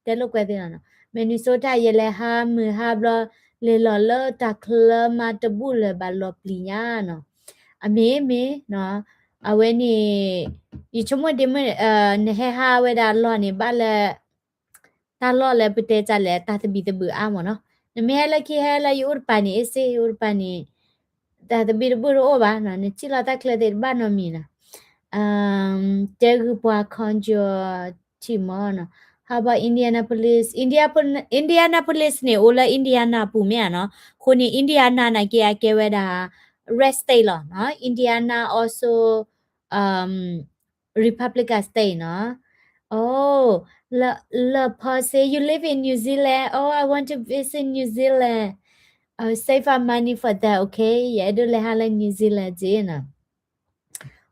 တဲလိာ်ကွဲသ့ၣ်နီၤ. Minnesota ယလဲၤဟါမုၢ်ဟါဘျီ လဲၤလီၤလၢတၢ်ချၢမၤတဘူၣ်လၢၤဘၣ်လီၤပျံၤညါနီၤ. အမ့ၢ်မ့ၢ်နီၤ, အဝဲန့ၣ် ယဆိကမိၣ်ဒ်မ့ၢ် နဟဲဟးဝဲဒၣ်လီၢ်န့ၣ် ဘၣ်လၢ တၢ်လီၢ်လၢပတဲတၢ်လဲၣ် တၢ်သဘံၣ်သဘုၣ်အါမ့ၢ်နီၤ. နမ့ၢ်ဟဲလၢခံဟဲလၢယအိၣ်တပၤန့ၣ် အ့စ့ ယအိၣ်တပၤန့ၣ် တၢ်သဘံၣ်သဘုၣ်တအိၣ်ဘၣ်နီၤ, နထံၣ်လီၤတၢ်ချၢသ့ၣ်တဘၣ်နီတမံၤနီၤ. တဲဂုၢ်ပှၤ ခီကၠီထံမီနီၤ. How about Indianapolis? Indianapolis န့ၣ် အိၣ်လၢ Indiana ပူၤမ့ၢ်ဧါနီၤ. အဃိန့ၣ် Indiana နာ်က့အကဲဝဲဒၣ် red state လီၤနီၤ. Indiana also Republican state နီၤ. Oh, လၢ လၢ Paul say you live in New Zealand. Oh, I want to visit New Zealand. I will save up money for that, okay? ယအဲၣ်ဒိးလဲၤဟးလၢ New Zealand က့နီၤ.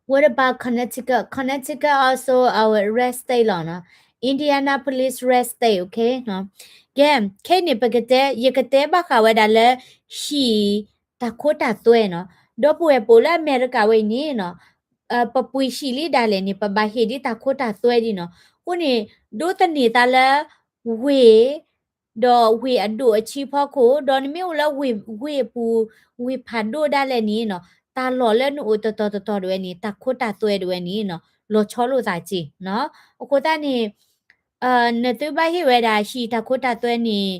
What about Connecticut? Connecticut also our red state လီၤနီၤ. Indianapolis red state, okay နီၤ. ကဲ, ခဲအံၤန့ၣ် ပကတဲ, ယကတဲဘၣ်ဃးဝဲဒၣ်လၢ ဟံၣ်တၢ်ခိတၢ်သွဲနီၤ. ဒီပုၢ်ဝဲၢ်ပအိၣ်လၢအမဲရကၤဝဲအံၤန့ၣ်နီၤ, ပပှ့ၤဟံၣ်လံဒၣ်လဲာ်န့ၣ် ပဘၣ်ဟ့ၣ်ဒ်တၢ်ခိတၢ်သွဲဒ်နီၤ. အဃိန့ၣ် ဒိးသန့ၤသးလၢ ဝ့ၢ် ဒီးဝ့ၢ်အဒိၣ်အဆံးဖီခိၣ်, ဒီးနမ့ၢ်အိၣ်လၢဝ့ၢ်, ဝ့ၢ်အပူၤ, ဝ့ၢ်ဖးဒိၣ်ဒၣ်လဲာ်န့ၣ်နီၤ, တၢ်လီၢ်လၢနအိၣ်တတီၤတတီၤဒၣ်ဝဲန့ၣ်, တၢ်ခိတၢ်သွဲဒၣ်ဝဲန့ၣ်နီၤ, လီၤဆီလိာ်သးက့နီၤ. အဃိသတးန့ၣ် နသုဘၣ်ဟ့ၣ်ဝဲဒၣ်ဟံၣ်တၢ်ခိတၢ်သွဲန့ၣ်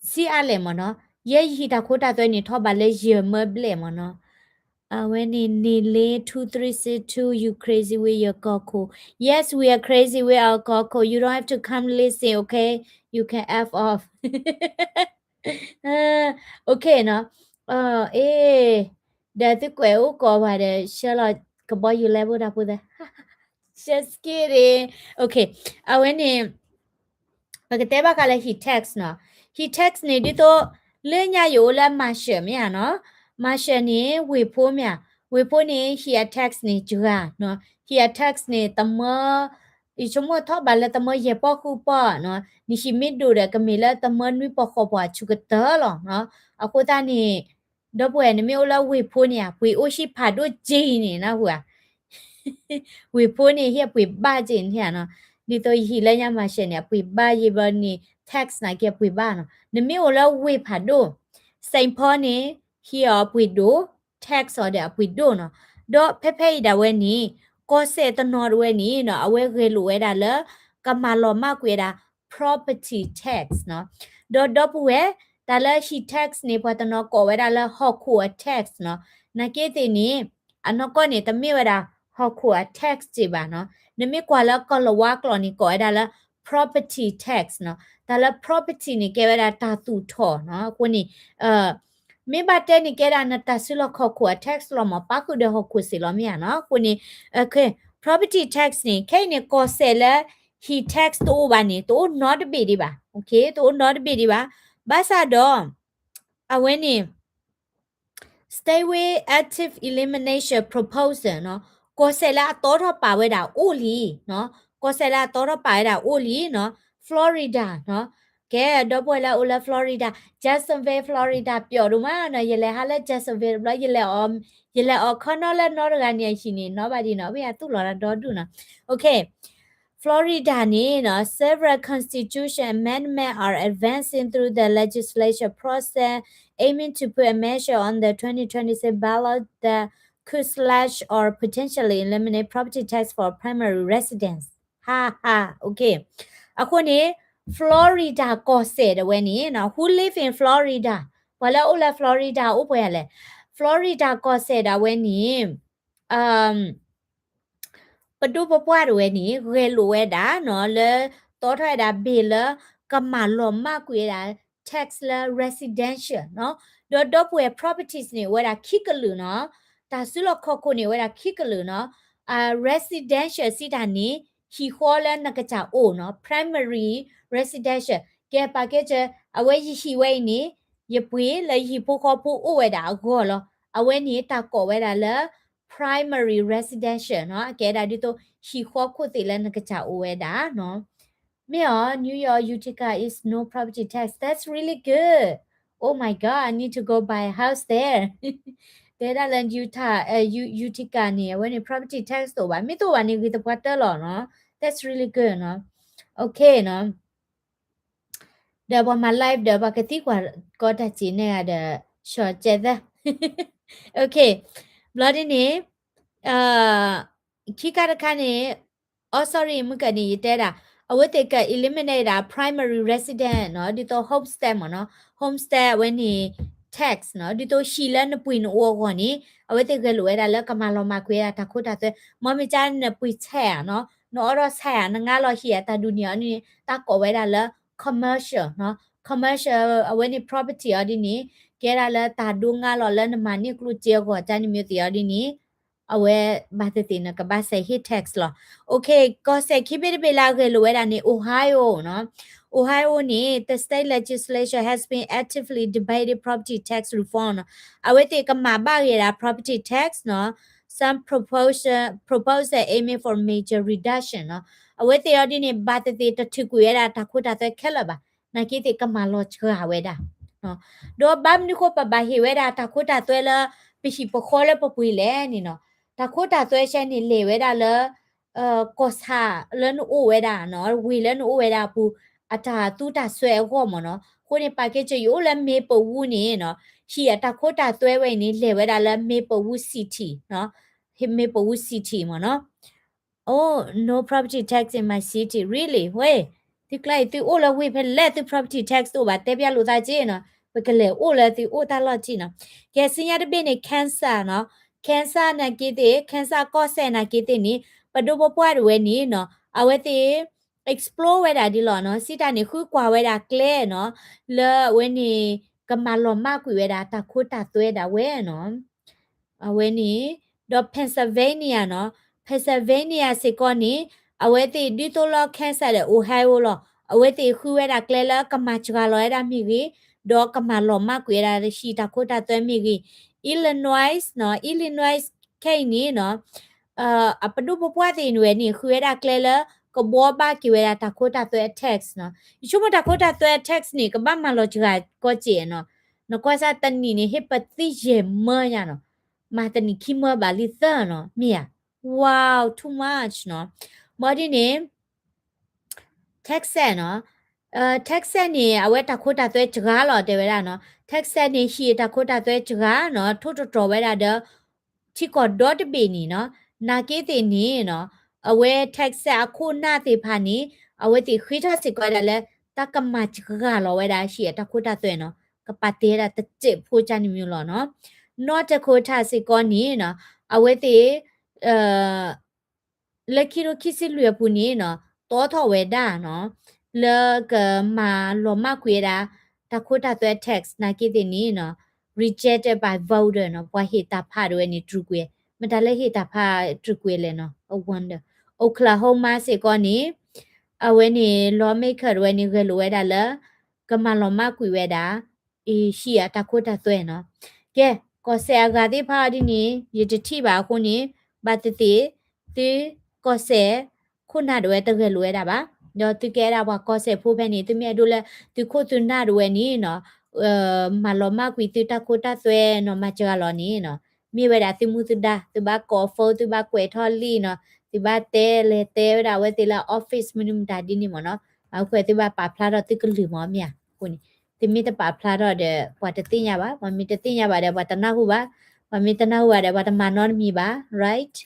ဆံးအါလဲၣ်မ့ၢ်နီၤ. ယဲယဟံၣ်တၢ်ခိတၢ်သွဲန့ၣ် ထီၣ်ဘးလၢယမၢဘျဲၣ်မ့ၢ်နီၤ. အဝဲန့ၣ် နံၤလ့ two three six two, you crazy with your ကီၢ်ခိၣ်. Yes, we are crazy with our ကီၢ်ခိၣ်. You don't have to come listen, okay? You can F off. Okay နီၤ. အ့ ဒီးသုကွဲးအိၣ်ကိးဝဲဒီး ဆှၢလီၤကဘီယူၤလဲဖိတၢ်ဖိသၢ Just kidding. Okay, အဝဲန့ၣ် ပကတဲဘၣ်ဃးလၢဟံၣ် tax နီၤ. ဟံၣ် tax န့ၣ် ဒ်သိး လၢညါယအိၣ်လၢ Marshall မ့ၢ်ဧါနီၤ. Marshall န့ၣ် ဝ့ၢ်ဖိမ့ၢ်ဧါ. ဝ့ၢ်ဖိန့ၣ် ဟံၣ်အ tax န့ၣ် စှၤနီၤ. ဟံၣ်အ tax န့ၣ် တမၢ ယဆိကမိၣ်ထီၣ်ဘးလၢတမၢယဲၢ်ပီၢ်ဃုပီၢ်နီၤ. နဟံၣ်မ့ၢ်ဒိၣ်ဒီး ကမ့ၢ်လၢတမၢနွံပီၢ်ဃိးပီၢ်အဆူၣ်ကတၢၢ်လီၤနီၤ. အဃိသတးန့ၣ် ဒီပုၢ်ဝဲၢ် နမ့ၢ်အိၣ်လၢဝ့ၢ်ဖိန့ၣ်ဧါ, ပှ့ၤအိၣ်ဟံၣ်ဖးဒိၣ်က့အံၤန့ၣ် နၢ်ဟူဧါ. ဝ့ၢ်ဖိန့ၣ် ဟံၣ်အပှ့ၤဘၣ်က့န့ၣ်ဧါနီၤ. ဒ်သိးယဟံၣ်လၢညါ Marshall န့ၣ် အပှ့ၤဘၣ်ယံၤဘျီန့ၣ် tax နာ်က့အပှ့ၤဘၣ်နီၤ. နမ့ၢ်အိၣ်လၢဝ့ၢ်ဖးဒိၣ် Saint Paul န့ၣ် ဟံးအီၤအပှ့ၤဒိၣ်, tax အီၤဒီးအပှ့ၤဒိၣ်နီၤ. ဒီးဖဲဖဲအံၤဒၣ်ဝဲန့ၣ် ကီၢ်စဲၣ်တနီၤတဝဲန့ၣ်နီၤ အဝဲဂဲၤလိာ်ဝဲဒၣ်လၢ ကမၤလီၤမၢ်ကွံာ်ဝဲဒၣ် property tax နီၤ. ဒီးဒီပုၢ်ဝဲၢ် တၢ်လၢဟံၣ် tax န့ၣ် ပှၤတနီၤကိးဝဲဒၣ်လၢဟီၣ်ခိၣ်အ tax နီၤ. နာ်က့သ့ၣ်န့ၣ် အနီၢ်ကီၢ်န့ၣ် တမ့ၢ်ဝဲဒၣ်ဟီၣ်ခိၣ်အ tax က့ဘၣ်နီၤ. နမ့ၢ်ကွၢ်လၢကီၢ်လၤဝါကျိာ်န့ၣ် ကိးဝဲဒၣ်လၢ property tax နီၤ. တၢ်လၢ property န့ၣ် ကဲဝဲဒၣ်တၢ်သူၣ်ထီၣ်နီၤ. အဃိန့ၣ် မ့ၢ်ဘၣ်တဲန့ၣ် ကဲဒၣ်နတၢ်စုလီၢ်ခီၣ်ခိၣ်အ tax လီၤမး ပၣ်ဃုာ်ဒီးဟီၣ်ခိၣ်စ့ၢ်လီၤမ့ၢ်ဧါနီၤ. အဃိန့ၣ် property tax န့ၣ် ခဲအံၤန့ၣ် ကီၢ်စဲၣ်လၢဟံၣ် tax တအိၣ်ဘၣ်န့ၣ် တအိၣ်နီတဘ့ၣ်ဒံးဘၣ်, တအိၣ်နီတဘ့ၣ်ဒံးဘၣ်. ဘၣ်ဆၣ်ဒီး အဝဲန့ၣ် statewide active elimination proposal နီၤ, ကီၢ်စဲၣ်လၢအတီထီၣ်ပာ်ဝဲဒၣ်အိၣ်လံနီၤ, ကီၢ်စဲၣ်လၢအတီထီၣ်ပာ်ဝဲဒၣ်အိၣ်လံနီၤ, Florida နီၤ, ကဲ ဒီပုၢ်ဝဲၢ်လၢအအိၣ်လၢ Florida, Jacksonville, Florida ပျီဒိၣ်မးနီၤ, ယလဲၤဟးလၢ Jacksonville တဘျီ, ယလဲၤအီၤခီနီလၢနီတဂၤန့ၣ်အဟံၣ်န့ၣ် နီဘၣ်ဒံးနီၤ, ဝဲယသူၣ်လီၤတၢ်ဒီဒူၣ်နီၤ, အ Florida န့ၣ်နီၤ, several constitution amendment are advancing through the legislature process aiming to put a measure on the twenty twenty-six ballot that could slash or potentially eliminate property tax for primary residents. ဟါဟါ, okay. အဃိန့ၣ် Florida ကီၢ်စဲၣ်ဒၣ်ဝဲန့ၣ်နီၤ, who live in Florida, ပှၤလၢအအိၣ်လၢ Florida အိၣ်ပှဲၤလဲၣ်, Florida ကီၢ်စဲၣ်ဒၣ်ဝဲန့ၣ် ပဒိၣ်ပပှၢ်တဝဲန့ၣ် ဂဲၤလိာ်ဝဲဒၣ်နီၤ လၢ တီထီၣ်ဝဲဒၣ် bill လၢ ကမၤလီၤမၢ်ကွံာ်ဝဲဒၣ် tax လၢ residential နီၤ, ဒီးဒီပုၢ်ဝဲၢ် properties န့ၣ် အိၣ်ဝဲဒၣ်ခံကလုာ်နီၤ, တၢ်စုလီၢ်ခီၣ်ခိၣ်န့ၣ် အိၣ်ဝဲဒၣ်ခံကလုာ်နီၤ, residential စံးတၢ်န့ၣ် ဟံၣ်ဃီလၢနကစၢ်အိၣ်နီၤ, primary residential, ကဲ ပာ်ကဲစၢၤ အဝဲယဟံၣ်ဝဲအံၤန့ၣ် ယပှ့ၤလၢယဟံၣ်ဖိဃီဖိအိၣ်ဝဲဒၣ်အဂီၢ်လီၤ, အဝဲန့ၣ်တၢ်ကိးဝဲဒၣ်လၢ primary residential နီၤ, အကဲဒၣ်ဒ်သိး ဟံၣ်ဃီခိၣ်သ့ၣ်လၢနကစၢ်အိၣ်ဝဲဒၣ်နီၤ. မ့ၢ်အီၤ New York, Utica is no property tax. That's really good. Oh my God, I need to go buy a house there. တဲဒၣ်လၢ Utah, Utica န့ၣ် အဝဲန့ၣ် property tax တအိၣ်ဘၣ်, မ့ၢ်တအိၣ်ဘၣ်န့ၣ် ဂ့ၤသပှၢ်တၢၢ်လီၤနီၤ. That's really good နီၤ. Okay နီၤ. ဒီးပှၤမၤ live ဒီးပှၤကသံကွၢ် ကီတၢ်စံးန့ၢ်ဂၤဒီး ရှီၣ်ကဲသၢ Okay, ဘျီဒ်န့ၣ် ခံခါတခါန့ၣ် အ sorry မုၢ်ကနံၤ ယတဲဒၣ် အဝဲသ့ၣ်က eliminate ဒၣ် primary resident နီၤ, ဒ်သိး homestead မ့ၢ်နီၤ, homestead အဝဲန့ၣ် tax နီၤ, ဒ်သိးဟံၣ်လၢနပှ့ၤနအိၣ်အဂီၢ်န့ၣ် အဝဲသ့ၣ်ဂဲၤလိာ်ဝဲဒၣ်လၢကမၤလီၤမၢ်ကွံာ်ဝဲဒၣ်တၢ်ခိတၢ်သွဲ, မ့မ့ၢ်ကနပှ့ၤဆဲးဧါနီၤ, နအိးထီၣ်ဆဲးဧါ, နငါလီၤဟံၣ်ဧါ, တၢ်ဒုးန့ၢ်အီၤန့ၣ် တၢ်ကိးဝဲဒၣ်လၢ commercial နီၤ, commercial အဝဲန့ၣ် property အီၤဒ်န့ၣ် ကဲဒၣ်လၢတၢ်ဒိငါလီၤလၢနမၤန့ၢ်ကျိၣ်စ့အဂီၢ် တၢ်န့ၣ်မ့ၢ်သ့ၣ်အီၤဒ်န့ၣ် အဝဲဘၣ်သ့ၣ်သ့ၣ်နကဘၣ်စဲးဟ့ၣ် tax လီၤ. Okay, ကီၢ်စဲၣ်ခံဘ့ၣ်တဘ့ၣ်လၢအဂဲၤလိာ်ဝဲဒၣ်န့ၣ် Ohio နီၤ, Ohio န့ၣ် the state legislature has been actively debating property tax reform နီၤ, အဝဲသ့ၣ်ကမၤဘၣ်ဂ့ၤဒၣ် property tax နီၤ, some proposal, proposal aiming for major reduction နီၤ, အဝဲသ့ၣ်အီၤဒ်န့ၣ် ဘၣ်သ့ၣ်သ့ၣ်တထုးကွံာ်ဝဲဒၣ်တၢ်ခိတၢ်သွဲခဲလၢာ်ဘၣ်, နာ်က့သ့ၣ်ကမၤလီၤစှၤဝဲဒၣ် ဒီးဘၣ်မနုၤဃိပဘၣ်ဟ့ၣ်ဝဲဒၣ်တၢ်ခိတၢ်သွဲလၢ ပဟံၣ်ပဃီလၢပပှ့ၤလဲၣ်န့ၣ်နီၤ, တၢ်ခိတၢ်သွဲဆဲန့ၣ်လဲၤဝဲဒၣ်လၢ ကီၢ်ဆၣ်လၢနအိၣ်ဝဲဒၣ်နီၤ, ဝ့ၢ်လၢနအိၣ်ဝဲဒၣ်အပူၤ အတၢ်သူတၢ်စွဲအဂီၢ်မ့ၢ်နီၤ, အဃိန့ၣ် ပာ်ကဲစၢၤယအိၣ်လၢ Maplewood န့ၣ်နီၤ, ဟံၣ်အတၢ်ခိတၢ်သွဲဝဲအံၤန့ၣ် လဲၤဝဲဒၣ်လၢ Maplewood City နီၤ, Maplewood City မ့ၢ်နီၤ. Oh, no property tax in my city, really? ဝဲ သုကျါအံၤ သုအိၣ်လၢဝ့ၢ်ဖဲလဲၣ် သု property tax တအိၣ်ဘၣ် တဲပျဲလိာ်သးက့နီၤ, ပကလဲၤအိၣ်လၢသုအိၣ်တၢ်လီၢ်ထံနီၤ. ကဲ ဆူညါတဘ့ၣ်န့ၣ် Kansas နီၤ, Kansas နာ်က့သ့ၣ် Kansas ကီၢ်စဲၣ်နာ်က့သ့ၣ်န့ၣ် ပဒိၣ်ပပှၢ်တဝဲန့ၣ်နီၤ, အဝဲသ့ၣ် explore ဝဲဒၣ်ဒ်လီၤနီၤ, စံးတၢ်န့ၣ် ဃုကွၢ်ဝဲဒၣ်ကျဲနီၤ, လၢအဝဲန့ၣ် ကမၤလီၤမၢ်ကွံာ်ဝဲဒၣ်တၢ်ခိတၢ်သွဲဒၣ်ဝဲနီၤ. အဝဲန့ၣ် ဒီး Pennsylvania နီၤ, Pennsylvania စ့ၢ်ကီးန့ၣ် အဝဲသ့ၣ်ဒ်သိးလၢ Kansas ဒီး Ohio လီၤ, အဝဲသ့ၣ်ဃုဝဲဒၣ်ကျဲလၢကမၤစှၤလီၤဝဲဒၣ်မ့ၢ်ဂ့ၤ, ဒီးကမၤလီၤမၢ်ကွံာ်ဝဲဒၣ်ဟံၣ်တၢ်ခိတၢ်သွဲမ့ၢ်ဂ့ၤ, Illinois နီၤ, Illinois ခဲအံၤန့ၣ်နီၤ အပဒိၣ်ပပှၢ်သ့ၣ်န့ၣ်ဝဲန့ၣ် ဃုဝဲဒၣ်ကျဲလၢ ကဘှီဘၣ်က့ၤဝဲဒၣ်တၢ်ခိတၢ်သွဲ tax နီၤ, ယဆိကမိၣ်တၢ်ခိတၢ်သွဲ tax န့ၣ် ကဘၣ်မၤလီၤစှၤကီးစ့ၢ်နီၤ, နကွၢ်စၢ်တနံၣ်န့ၣ် ဟ့ၣ်ပသံယဲၢ်မၢညါနီၤ, မၤတနံၣ်ခံမၢဘၣ်လံသၢနီၤ, မ့ၢ်ဧါ, wow, too much နီၤ, ဘၣ်ဒ်န့ၣ် Texas နီၤ, Texas န့ၣ် အဝဲတၢ်ခိတၢ်သွဲစှၤလီၤတဲဝဲဒၣ်နီၤ, Texas န့ၣ် ဟံၣ်အတၢ်ခိတၢ်သွဲစှၤနီၤ ထိၣ်တတြီၤဝဲဒၣ်ဒီး ထံကီၢ်ဒီတဘ့ၣ်န့ၣ်နီၤ, နာ်က့သ့ၣ်န့ၣ်နီၤ, အဝဲ Texas အခိၣ်နၢ်သ့ၣ်တဖၣ်န့ၣ် အဝဲသ့ၣ်ဃ့ထီၣ်စ့ၢ်ကီးဝဲဒၣ်လၢ တၢ်ကမၤစှၤလီၤဝဲဒၣ်ဟံၣ်အတၢ်ခိတၢ်သွဲနီၤ, ကပာ်တ့ၢ်ဝဲဒၣ်တစဲးဖိကၢ်န့ၣ်မ့ၢ်လီၤနီၤ. North Dakota စ့ၢ်ကီးန့ၣ်နီၤ, အဝဲသ့ၣ် လၢခံထိခံဆံလွံၢ်အပူၤန့ၣ်နီၤ, တီထီၣ်ဝဲဒၣ်နီၤ, လၢကမၤလီၤမၢ်ကွံာ်ဝဲဒၣ် တၢ်ခိတၢ်သွဲ tax နာ်က့သ့ၣ်န့ၣ်နီၤ, rejected by voter နီၤ, ပှၤဟ့ၣ်တၢ်ဖးဒၣ်ဝဲန့ၣ် တြူာ်ကွံာ်, မတၤလၢဟ့ၣ်တၢ်ဖးတြူာ်ကွံာ်လဲၣ်နီၤ, I wonder. Oklahoma စ့ၢ်ကီးန့ၣ် အဝဲန့ၣ် lawmaker တဝဲန့ၣ် ဂဲၤလိာ်ဝဲဒၣ်လၢ ကမၤလီၤမၢ်ကွံာ်ဝဲဒၣ် ဟံၣ်အတၢ်ခိတၢ်သွဲနီၤ. ကဲ ကီၢ်စဲၣ်အဂၤသ့ၣ်တဖၣ်ဒ်န့ၣ် ယတထံၣ်ဘၣ်အဃိန့ၣ် ဘၣ်သ့ၣ်သ့ၣ် သုကီၢ်စဲၣ်ခိၣ်နၢ်တဝဲတဂဲၤလိာ်ဝဲဒၣ်ဘၣ်. ဒီးသုကဲဒၣ်ပှၤကီၢ်စဲၣ်ဖိဖဲန့ၣ် သုမ့ၢ်အဲၣ်ဒိးလၢ သုခိၣ်သုနၢ်တဝဲန့ၣ်နီၤ, မၤလီၤမၢ်ကွံာ်သုတၢ်ခိတၢ်သွဲနီၤ မၤစှၤလီၤန့ၣ်နီၤ, မ့ၢ်ဝဲဒၣ်သုမူသုဒါ, သုဘၣ်ကိး phone, သုဘၣ်ကွဲးထီၣ်လံနီၤ, သုဘၣ်တဲလဲၤတဲဝဲဒၣ်အဝဲသ့ၣ်လၢ office မနုၤမတၤဒ်န့ၣ်မ့ၢ်နီၤ, အဃိသုဘၣ်ပာ်ဖျါထီၣ်သုကလုၢ်မ့ၢ်မ့ၢ်ဧါ. အဃိန့ၣ် သုမ့ၢ်တပာ်ဖျါထီၣ်ဒီး ပှၤတသ့ၣ်ညါဘၣ်, ပှၤမ့ၢ်တသ့ၣ်ညါဘၣ်ဒီး ပှၤတနၢ်ဟူဘၣ်, ပှၤမ့ၢ်တနၢ်ဟူဘၣ်ဒီး ပှၤတမၤနီတမံၤဘၣ်, right?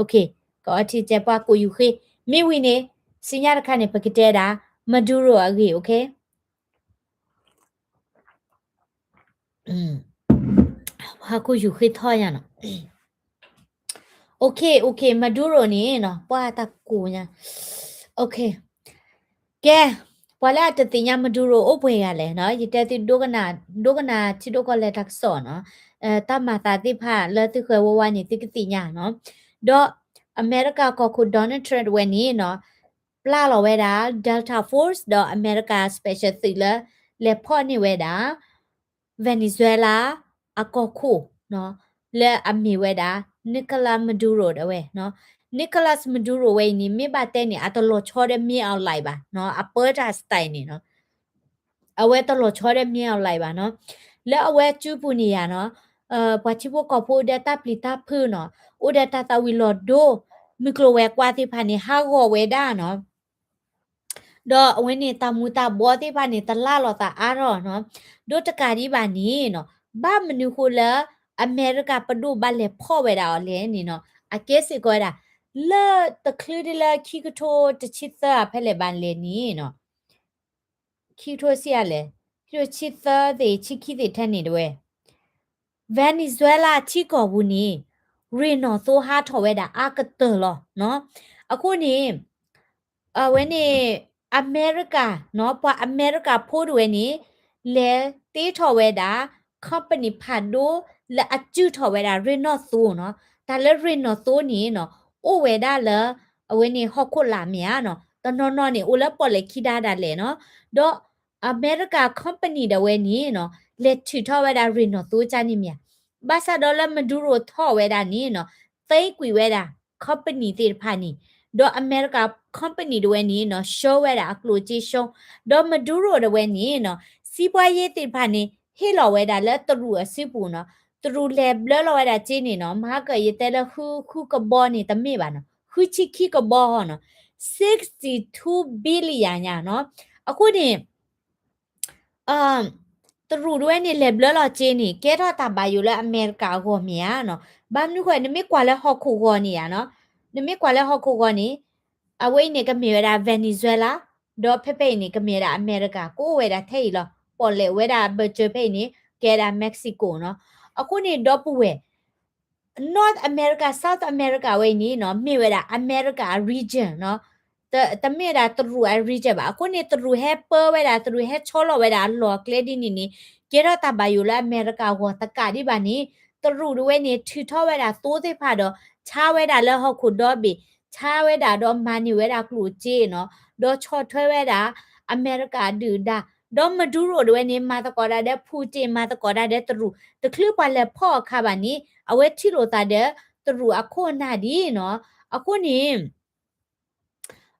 Okay, ကအီထံကဲပှၤကိးယူၤဃ့, မ့ၢ်ဝံၤန့ၣ် စံညါတခါန့ၣ် ပကတဲဒၣ် Maduro အဂ့ၢ်, okay? ဟးကိးယူၤဃ့ထီၣ်ညါနီၤ. Okay, okay, Maduro န့ၣ်နီၤ, ပှၤတၢ်ကိးညါ. Okay, ကဲ, ပှၤလၢအတသ့ၣ်ညါ Maduro အိၣ်ပှဲၤဂၤလဲၣ်နီၤ, ယတဲသု ဒိကနၣ်ထံဒိၣ်ကီၢ်လဲၤတၢ်ကစီၣ်နီၤ, တၢ်မၤသးသ့ၣ်တဖၣ်လၢသုဃဲၤဝါဝါန့ၣ် သုကသ့ၣ်ညါနီၤ. ဒီးအမဲရကၤကီၢ်ခိၣ် Donald Trump တဝဲန့ၣ်နီၤ ပျၢ်လီၤဝဲဒၣ် Delta Force ဒီးအမဲရကၤ special သုးလၢ လဲၤဖီၣ်န့ၢ်ဝဲဒၣ် Venezuela အကီၢ်ခိၣ်နီၤ, လၢအမ့ၢ်ဝဲဒၣ် Nicolas Maduro တဝဲနီၤ. Nicolas Maduro ဝဲအံၤန့ၣ် မ့ၢ်ဘၣ်တဲန့ၣ် အတလီၤဆီဒီး မင်းအောင်လှိုင် ဘၣ်နီၤ, အပၢတၢ် style န့ၣ်နီၤ. အဝဲတလီၤဆီဒီး မင်းအောင်လှိုင် ဘၣ်နီၤ. လၢအဝဲအစုပူၤန့ၣ်ယါနီၤ, ပှၤထံဖိကီၢ်ဖိအိၣ်ဒီးတၢ်ပျံၤတၢ်ဖုးနီၤ, အိၣ်ဒီးတၢ်သးဝံၤလီၤဒိ, မုၢ်ကျိၤဝဲၤကွာ်သ့ၣ်တဖၣ်န့ၣ် ဟးဂီၤဝဲဒၣ်နီၤ. ဒီးအဝဲန့ၣ် တၢ်မူၤတၢ်ဘှီးသ့ၣ်တဖၣ်န့ၣ် တလၢ်လိာ်သးအါထီၣ်နီၤ. ဒီးတကးဒံးဘၣ်န့ၣ်နီၤ, ဘၣ်မနုၤဃိလၢ အမဲရကၤပဒိၣ်ဘၣ်လဲၤဖီၣ်ဝဲဒၣ်အီၤလဲၣ်န့ၣ်နီၤ, အကဲစ့ၢ်ကီးဝဲဒၣ် လၢတချုးဒ်လၢခံကထိတဆံသၢအဖဲလဲၣ်ဘၣ်လဲၣ်န့ၣ်နီၤ, ခံကထိဆံအါလဲၣ်, ခံကထိဆံသၢသ့ၣ် ဆံခံသ့ၣ်ထဲန့ၣ်တဝဲ Venezuela ထံကီၢ်ပူၤန့ၣ် ရ့ၣ်နီၣ်သိဟးထီၣ်ဝဲဒၣ်အါကတၢၢ်လီၤနီၤ. အဃိန့ၣ် အဝဲန့ၣ် အမဲရကၤနီၤ, ပှၤအမဲရကၤဖိတဝဲန့ၣ် လဲၤတ့ထီၣ်ဝဲဒၣ် company ဖးဒိၣ်လၢအစုၣ်ထီၣ်ဝဲဒၣ်ရ့ၣ်နီၣ်သိနီၤ. တၢ်လၢရ့ၣ်နီၣ်သိန့ၣ်နီၤ အိၣ်ဝဲဒၣ်လၢ အဝဲန့ၣ်ဟီၣ်ခိၣ်လာ်မ့ၢ်ဧါနီၤ, တနီၤနီၤန့ၣ် အိၣ်လၢပီၣ်လဲၣ်ခံဒါဒၣ်လဲာ်နီၤ. ဒီးအမဲရကၤ company ဒၣ်ဝဲန့ၣ်နီၤ လဲၤထုးထီၣ်ဝဲဒၣ်ရ့ၣ်နီၣ်သိကၢ်န့ၣ်မ့ၢ်ဧါ. ဘၣ်ဆၣ်ဒီးလၢ Maduro ထီၣ်ဝဲဒၣ်န့ၣ်နီၤ သ့ကွံာ်ဝဲဒၣ် company သ့ၣ်တဖၣ်န့ၣ်, ဒီးအမဲရကၤ company ဒၣ်ဝဲန့ၣ်နီၤ ဆှၢဝဲဒၣ်အကျိၣ်စ့ဆှၢ, ဒီး Maduro ဒၣ်ဝဲန့ၣ်နီၤ စံးပှၤယ့သ့ၣ်တဖၣ်န့ၣ် ဟ့ၣ်လီၤဝဲဒၣ်လၢတရူးအစုပူၤနီၤ. တရူးလဲၤဘျၢလီၤဝဲဒၣ်စ့န့ၣ်နီၤ မဟါကၢၤယတဲလၢဃု ဃုကဘီန့ၣ်တမ့ၢ်ဘၣ်နီၤ, ဃုဆံခံကဘီဟီနီၤ, sixty-two billion ညါနီၤ. အဃိန့ၣ် တရူးဒၣ်ဝဲန့ၣ် လဲၤဘျၢလီၤစ့န့ၣ် ကဲထီၣ်တၢ်ဘၣ်ယိၣ်လၢအမဲရကၤအဂီၢ်မ့ၢ်ဧါနီၤ. ဘၣ်မနုၤဃိ နမ့ၢ်ကွၢ်လၢဟီၣ်ခိၣ်ဂီၤန့ၣ်ဧါနီၤ, နမ့ၢ်ကွၢ်လၢဟီၣ်ခိၣ်ဂီၤန့ၣ် အဝဲအံၤန့ၣ် ကမ့ၢ်ဝဲဒၣ် Venezuela, ဒီးဖဲဖဲအံၤန့ၣ် ကမ့ၢ်ဝဲဒၣ်အမဲရကၤ, ကအိၣ်ဝဲဒၣ်ထဲအံၤလီၤ. ပီၣ်လဲၣ်ဝဲဒၣ်ဘၢၣ်စၢၤဖဲအံၤန့ၣ် ကဲဒၣ် Mexico နီၤ. အဃိန့ၣ် ဒီပုၢ်ဝဲၢ် North America, South America ဝဲအံၤန့ၣ်နီၤ မ့ၢ်ဝဲဒၣ်အမဲရကၤအ region နီၤ. တမ့ၢ်ဝဲဒၣ်တရူးအ region ဘၣ်. အဃိန့ၣ် တရူးဟဲပၢဝဲဒၣ် တရူးဟဲဆီလီၤဝဲဒၣ်အလီၢ်အကျဲဒ်န့ၣ်န့ၣ် ကဲထီၣ်တၢ်ဘၣ်ယိၣ်လၢအမဲရကၤအဂီၢ်တကးဒံးဘၣ်န့ၣ် တရူးဒၣ်ဝဲန့ၣ် ထုးထီၣ်ဝဲဒၣ်သိသ့ၣ်တဖၣ်ဒီး ဆါဝဲဒၣ်လၢဟီၣ်ခိၣ်ဒီဘ့ၣ်, ဆါဝဲဒၣ်ဒီးမၤန့ၢ်ဝဲဒၣ်ကျိၣ်စ့နီၤ, ဒီးဆီၣ်ထွဲဝဲဒၣ်အမဲရကၤအဒုၣ်အဒါ, ဒီး Maduro ဒၣ်ဝဲန့ၣ် မၤသကိးတၢ်ဒီး Putin, မၤသကိးတၢ်ဒီးတရူး, တချုးပှၤလဲၤဖီၣ်အခါဘၣ်န့ၣ် အဝဲထံၣ်လိာ်သးဒီးတရူးအခိၣ်အနၢ်ဒ်နီၤ. အဃိန့ၣ်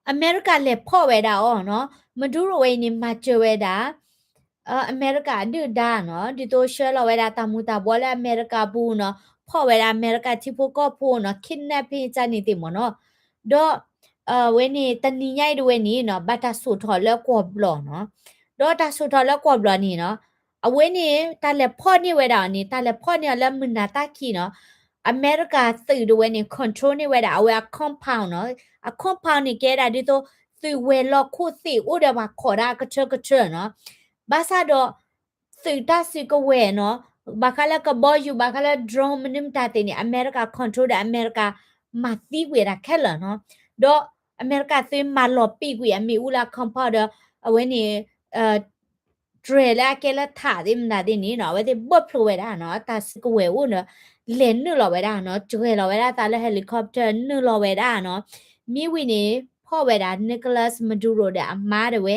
အမဲရကၤလဲၤဖီၣ်ဝဲဒၣ်အီၤနီၤ, Maduro ဝဲအံၤန့ၣ် မၤစၢၤဝဲဒၣ် အမဲရကၤအဒုၣ်အဒါနီၤ, ဒ်သိးဆှၢလီၤဝဲဒၣ်တၢ်မူၤတၢ်ဘှီးလၢအမဲရကၤပူၤနီၤ, ဖီၣ်ဝဲဒၣ်အမဲရကၤထံဖိကီၢ်ဖိနီၤ, kidnapping ကၢ်န့ၣ်သ့ၣ်မ့ၢ်နီၤ. ဒီး ဝဲန့ၣ် တနံၤညါအံၤဒၣ်ဝဲန့ၣ်နီၤ, ဘၣ်တၢ်ဆိၣ်ထီၣ်လၢကွီၢ်ဘျီၣ်နီၤ, ဒီးတၢ်ဆိၣ်ထီၣ်လၢကွီၢ်ဘျီၣ်န့ၣ်နီၤ အဝဲန့ၣ် တၢ်လဲၤဖီၣ်န့ၢ်ဝဲဒၣ်အီၤန့ၣ် တၢ်လဲၤဖီၣ်န့ၢ်အီၤလၢမုၢ်နၤတၢ်ခံးနီၤ, အမဲရကၤသုးဒၣ်ဝဲန့ၣ် control န့ၢ်ဝဲဒၣ် အဝဲအ compound နီၤ, အ compound န့ၣ် ကဲဒၣ်ဒ်သိး သုးဝဲၤလီၢ်ခိၣ်သ့ၣ်အိၣ်ဒီးပှၤခိးဒၣ်ကထၢကထၢနီၤ, ဘၣ်ဆၣ်ဒီး သုးတၢ်စုကဝဲၤနီၤ, ဘၣ်ဃးလၢကဘီယူၤ ဘၣ်ဃးလၢ drone မနုၤမတၤသ့ၣ်န့ၣ် အမဲရကၤ control ဒီးအမဲရကၤမၤသံကွံာ်ဒၣ်ခဲလၢာ်နီၤ, ဒီးအမဲရကၤသုးမၤလီၤပံာ်ကွံာ်အမ့ၣ်အူလၢ compound ဒီး အဝဲန့ၣ် တြဲၤလၢအကဲလၢထးသ့ၣ်မတၤသ့ၣ်န့ၣ်နီၤ, အဝဲသ့ၣ်ဘၢၣ်ဖျိးဝဲဒၣ်နီၤ, တၢ်စုကဝဲၤအိၣ်ဒီး လဲၤနုာ်လီၤဝဲဒၣ်နီၤ, တြဲၤလီၤဝဲဒၣ်သးလၢ helicopter နုာ်လီၤဝဲဒၣ်နီၤ, မ့ၢ်ဝံၤန့ၣ် ဖီၣ်ဝဲဒၣ် Nicolas Maduro ဒီးအမါဒၣ်ဝဲ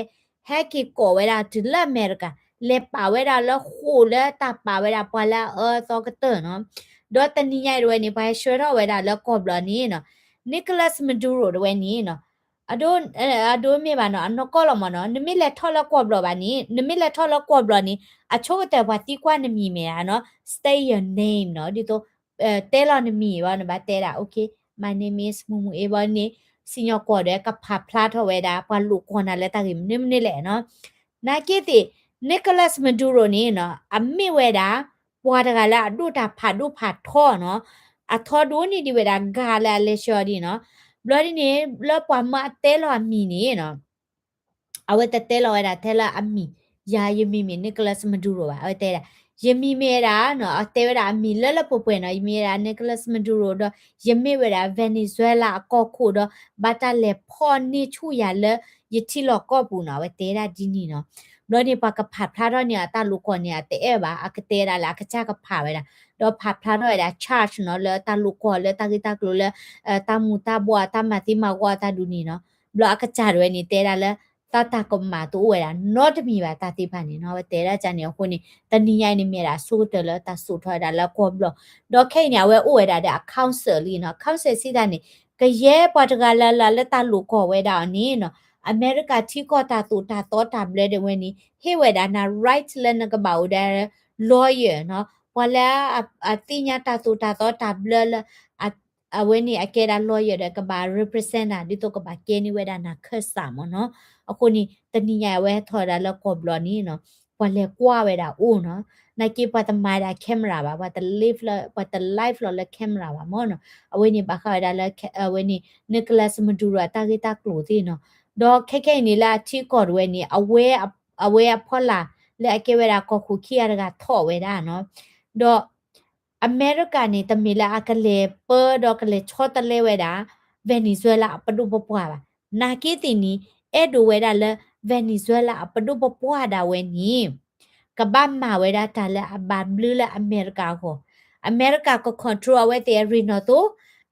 ဟဲက့ၤကိးဝဲဒၣ်တုၤလၢအမဲရကၤ, လဲၤပာ်ဝဲဒၣ်လၢဃိာ်လၢတၢ်ပာ်ဝဲဒၣ်ပှၤလၢအအၢအသီကတၢၢ်နီၤ, ဒီးတနံၤညါအံၤဒၣ်ဝဲန့ၣ် ပှၤဟဲဆှၢထီၣ်ဝဲဒၣ်လၢကီၢ်ဘျီန့ၣ်နီၤ, Nicolas Maduro ဒၣ်ဝဲန့ၣ်နီၤ အဒိ အဒိမ့ၢ်ဘၣ်နီၤ, အနီၢ်ကီၢ်လီၤမ့ၢ်နီၤ, နမ့ၢ်လဲၤထီၣ်လၢကီၢ်ဘျီဘၣ်န့ၣ်, နမ့ၢ်လဲၤထီၣ်လၢကီၢ်ဘျီန့ၣ် အဆိကတၢၢ်ပှၤသံကွၢ်နမံၤမ့ၢ်ဧါနီၤ, state your name နီၤ, ဒ်သိး တဲလီၤနမံၤဘၣ်, နဘၣ်တဲဒၣ် okay, my name is မူမူအ့ဘီန့ၣ်, စံၣ်ညီၣ်ကွီၢ်ဒီး ကဖးဖျါထီၣ်ဝဲဒၣ် ပှၤလိာ်ကွီၢ်နၤလၢတၢ်ဂ့ၢ်မနုၤမနုၤလဲၣ်နီၤ, နာ်က့သ့ၣ် Nicolas Maduro န့ၣ်နီၤ, အမ့ၢ်ဝဲဒၣ် ပှၤတဂၤလၢအဒိၣ်တၢ်ဖးဒိၣ်ဖးထီနီၤ, အထီဒိၣ်န့ၢ်ဒံးဝဲဒၣ် ကၤလၢအလဲၤဆှၢအီၤဒ်နီၤ, ဘျီဒ်န့ၣ် လၢပှၤမၢအတဲလီၤအမံၤန့ၣ်နီၤ အဝဲတတဲလီၤဝဲဒၣ်ထဲလၢအမံၤ, ယၤယမံၤမ့ၢ် Nicolas Maduro ဘၣ်, အဝဲတဲဒၣ် ယမံၤမ့ၢ်ဝဲဒၣ်နီၤ, အတဲဝဲဒၣ်အမံၤလၢလၢပှဲၤပှဲၤနီၤ, ယမံၤဝဲဒၣ် Nicolas Maduro ဒီး ယမ့ၢ်ဝဲဒၣ် Venezuela အကီၢ်ခိၣ်ဒီး ဘၣ်တၢ်လဲၤဖီၣ်န့ၢ်ဆူၣ်ယၤလၢယထံလီၢ်ကီၢ်ပူၤနီၤ, အဝဲတဲဒၣ်ဒ်န့ၣ်နီၤ, ဘျီန့ၣ် ပှၤကဖးဖျါထီၣ်န့ၢ်အတၢ်လိာ်ကွီၢ်န့ၣ် အတအဲၣ်ဘၣ်, အကတဲဒၣ်လၢအကစၢ်ကဖးဝဲဒၣ်, ဒီးဖးဖျါထီၣ်ဝဲဒၣ် charge နီၤ, လၢတၢ်လိာ်ကွီၢ်လၢတၢ်ဂ့ၢ်တၢ်ကျိၤလၢ တၢ်မူၤတၢ်ဘှီး တၢ်မၤသံမၤဂီၤအတၢ်ဒုးန့ၣ်နီၤ, ဘျီအကစၢ်ဒၣ်ဝဲန့ၣ် တဲဒၣ်လၢ သးတၢ်ကမၣ်တအိၣ်ဝဲဒၣ်နီတမံၤဘၣ်တၢ်သ့ၣ်တဖၣ်န့ၣ်နီၤ, အဝဲတဲဒၣ်ကန့ၣ်အဃိန့ၣ် တနံၤညါအံၤန့ၣ်မ့ၢ်ဒၣ်အဆိကတၢၢ်လၢတၢ်စိာ်ထီၣ်ဝဲဒၣ်လၢကီၢ်ဘျီၣ်, ဒီးခဲအံၤန့ၣ် အဝဲအိၣ်ဝဲဒၣ်ဒီးအ counsel လံနီၤ, counsel စံးတၢ်န့ၣ် ကယဲၢ်ပှၤတဂၤလၢ်လၢ်လၢတၢ်လိာ်ကွီၢ်ဝဲဒၣ်အီၤန့ၣ်နီၤ, အမဲရကၤထံကီၢ်တၢ်သိၣ်တၢ်သီတၢ်ဘျၢဒၣ်ဝဲန့ၣ် ဟ့ၣ်ဝဲဒၣ်နၤ right လၢနကဘၣ်အိၣ်ဒီး lawyer နီၤ, ပှၤလၢအသ့ၣ်ညါတၢ်သိၣ်တၢ်သီတၢ်ဘျၢလၢ အဝဲန့ၣ်အကဲဒၣ် lawyer ဒီးကဘၣ် represent နၤ ဒ်သိးကဘၣ်ကဲန့ၢ်ဝဲဒၣ်နၤခၢၣ်စးမ့ၢ်နီၤ, အဃိန့ၣ် တနံၤညါအဝဲဟဲထီၣ်ဝဲဒၣ်လၢကီၢ်ဘျီၣ်န့ၣ်နီၤ, ပှၤလဲၤကွၢ်ဝဲဒၣ်အိၣ်နီၤ, နာ်က့ပှၤတမၤဝဲဒၣ် camera ဘၣ်, ပှၤတ live လၢ ပှၤတ live လီၤလၢ camera ဘၣ်မ့ၢ်နီၤ, အဝဲန့ၣ်ဘၣ်ဃးဝဲဒၣ်လၢ အဝဲန့ၣ် Nicolas Maduro အတၢ်ဂ့ၢ်တၢ်ကျိၤသ့ၣ်နီၤ, ဒီးခဲခဲအံၤန့ၣ်လၢအထံကီၢ်ဒၣ်ဝဲန့ၣ် အဝဲ အဝဲအဖီလာ်လၢအကဲဝဲဒၣ်ကီၢ်ခိၣ်ခံဂၤတဂၤထီၣ်ဝဲဒၣ်နီၤ, ဒီး အမဲရကၤန့ၣ် တမ့ၢ်လၢအကလဲၤပၢဒီးကလဲၤဆီတလဲဝဲဒၣ် Venezuela အပဒိၣ်ပပှၢ်ဘၣ်. နာ်က့သ့ၣ်န့ၣ် အဲၣ်ဒိးဝဲဒၣ်လၢ Venezuela အပဒိၣ်ပပှၢ်ဒၣ်ဝဲန့ၣ် ကဘၣ်မၤဝဲဒၣ်တၢ်လၢအဘၣ်ဘျုးလၢအမဲရကၤအဂီၢ်, အမဲရကၤက control အဝဲသ့ၣ်အရ့ၣ်နီၣ်သိ,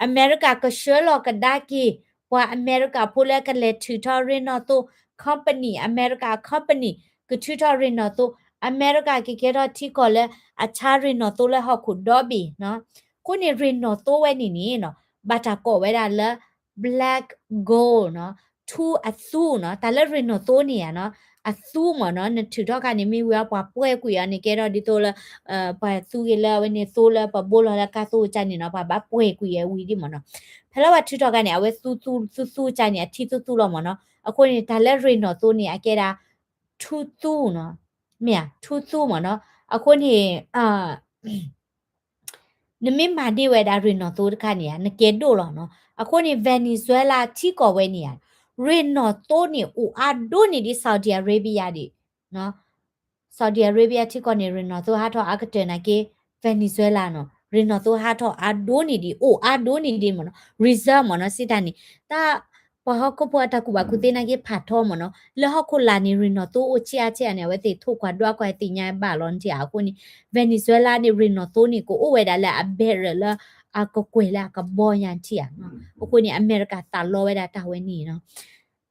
အမဲရကၤကဆှၢလီၤကဒါက့ၤ ပှၤအမဲရကၤဖိလၢကလဲၤထုးထီၣ်ရ့ၣ်နီၣ်သိ company, အမဲရကၤ company ကထုးထီၣ်ရ့ၣ်နီၣ်သိ, အမဲရကၤကကဲထီၣ်ထံကီၢ်လၢအဆါရ့ၣ်နီၣ်သိလၢဟီၣ်ခိၣ်ဒီဘ့ၣ်နီၤ. အဃိန့ၣ်ရ့ၣ်နီၣ်သိဝဲန့ၣ်န့ၣ်နီၤ ဘၣ်တၢ်ကိးဝဲဒၣ်လၢ black gold နီၤ, ထူအသူနီၤ, တၢ်လၢရ့ၣ်နီၣ်သိန့ၣ်ဧါနီၤ, အသူမ့ၢ်နီၤ, နထုးထီၣ်ခါန့ၣ် မ့ၢ်ဝံၤပှၤပှဲၤကွံာ်အီၤန့ၣ် ကဲထီၣ်ဒ်သိးလၢ ပှၤသူက့ၤလၢအဝဲန့ၣ်သိလၢပဘိလီၤလၢကါသိကၠါန့ၣ်နီၤ, ပှၤဘၣ်ပှဲၤကွံာ်အဝံၤဒ်မ့ၢ်နီၤ. ဖဲလၢပှၤထုးထီၣ်ခါန့ၣ် အဝဲသူသူသူသူကၠါန့ၣ် အထံသူသူလီၤမ့ၢ်နီၤ. အဃိန့ၣ် တၢ်လၢရ့ၣ်နီၣ်သိန့ၣ် အကဲဒၣ် ထူသူနီၤ, မ့ၢ်ဧါ, ထူသူမ့ၢ်နီၤ. အဃိန့ၣ် နမ့ၢ်မၤန့ၢ်ဝဲဒၣ်ရ့ၣ်နီၣ်သိတခါန့ၣ်ဧါ နကဲဒိၣ်လီၤနီၤ. အဃိန့ၣ် Venezuela ထံကီၢ်ဝဲန့ၣ်ဧါ ရ့ၣ်နီၣ်သိန့ၣ် အိၣ်အါဒိၣ်န့ၢ်ဒံး Saudi Arabia ဒံး Saudi Arabia ထံကီၢ်န့ၣ် ရ့ၣ်နီၣ်သိဟးထီၣ်အါကတၢၢ်နာ်က့ Venezuela နီၤ, ရ့ၣ်နီၣ်သိဟးထီၣ်အါဒိၣ်န့ၢ်ဒံး အိၣ်အါဒိၣ်န့ၢ်ဒံးမ့ၢ်နီၤ, reserve မ့ၢ်နီၤ, စံးတၢ်န့ၣ် တၢ် ပှၤဟီၣ်ခိၣ်ဖိအတၢ်ကူၣ်ဘၣ်ကူၣ်သ့နာ်က့ဖးထီမ့ၢ်နီၤ, လၢဟီၣ်ခိၣ်လာ်န့ၣ် ရ့ၣ်နီၣ်သိအိၣ်ဆံးအါဆံးဧါန့ၣ် အဝဲသ့ၣ်ထိၣ်ကွၢ်ဒွးကွၢ်သ့ၣ်ညါဘၣ်လီၤနထံၣ်ဧါ. အဃိန့ၣ် Venezuela န့ၣ် ရ့ၣ်နီၣ်သိန့ၣ် ကအိၣ်ဝဲဒၣ်လၢအ barrel လၢအကကွဲၢ်လၢအကဘီညါနထံၣ်ဧါ. အဃိန့ၣ် အမဲရကၤသးလီဝဲဒၣ်တၢ်ဝဲန့ၣ်နီၤ.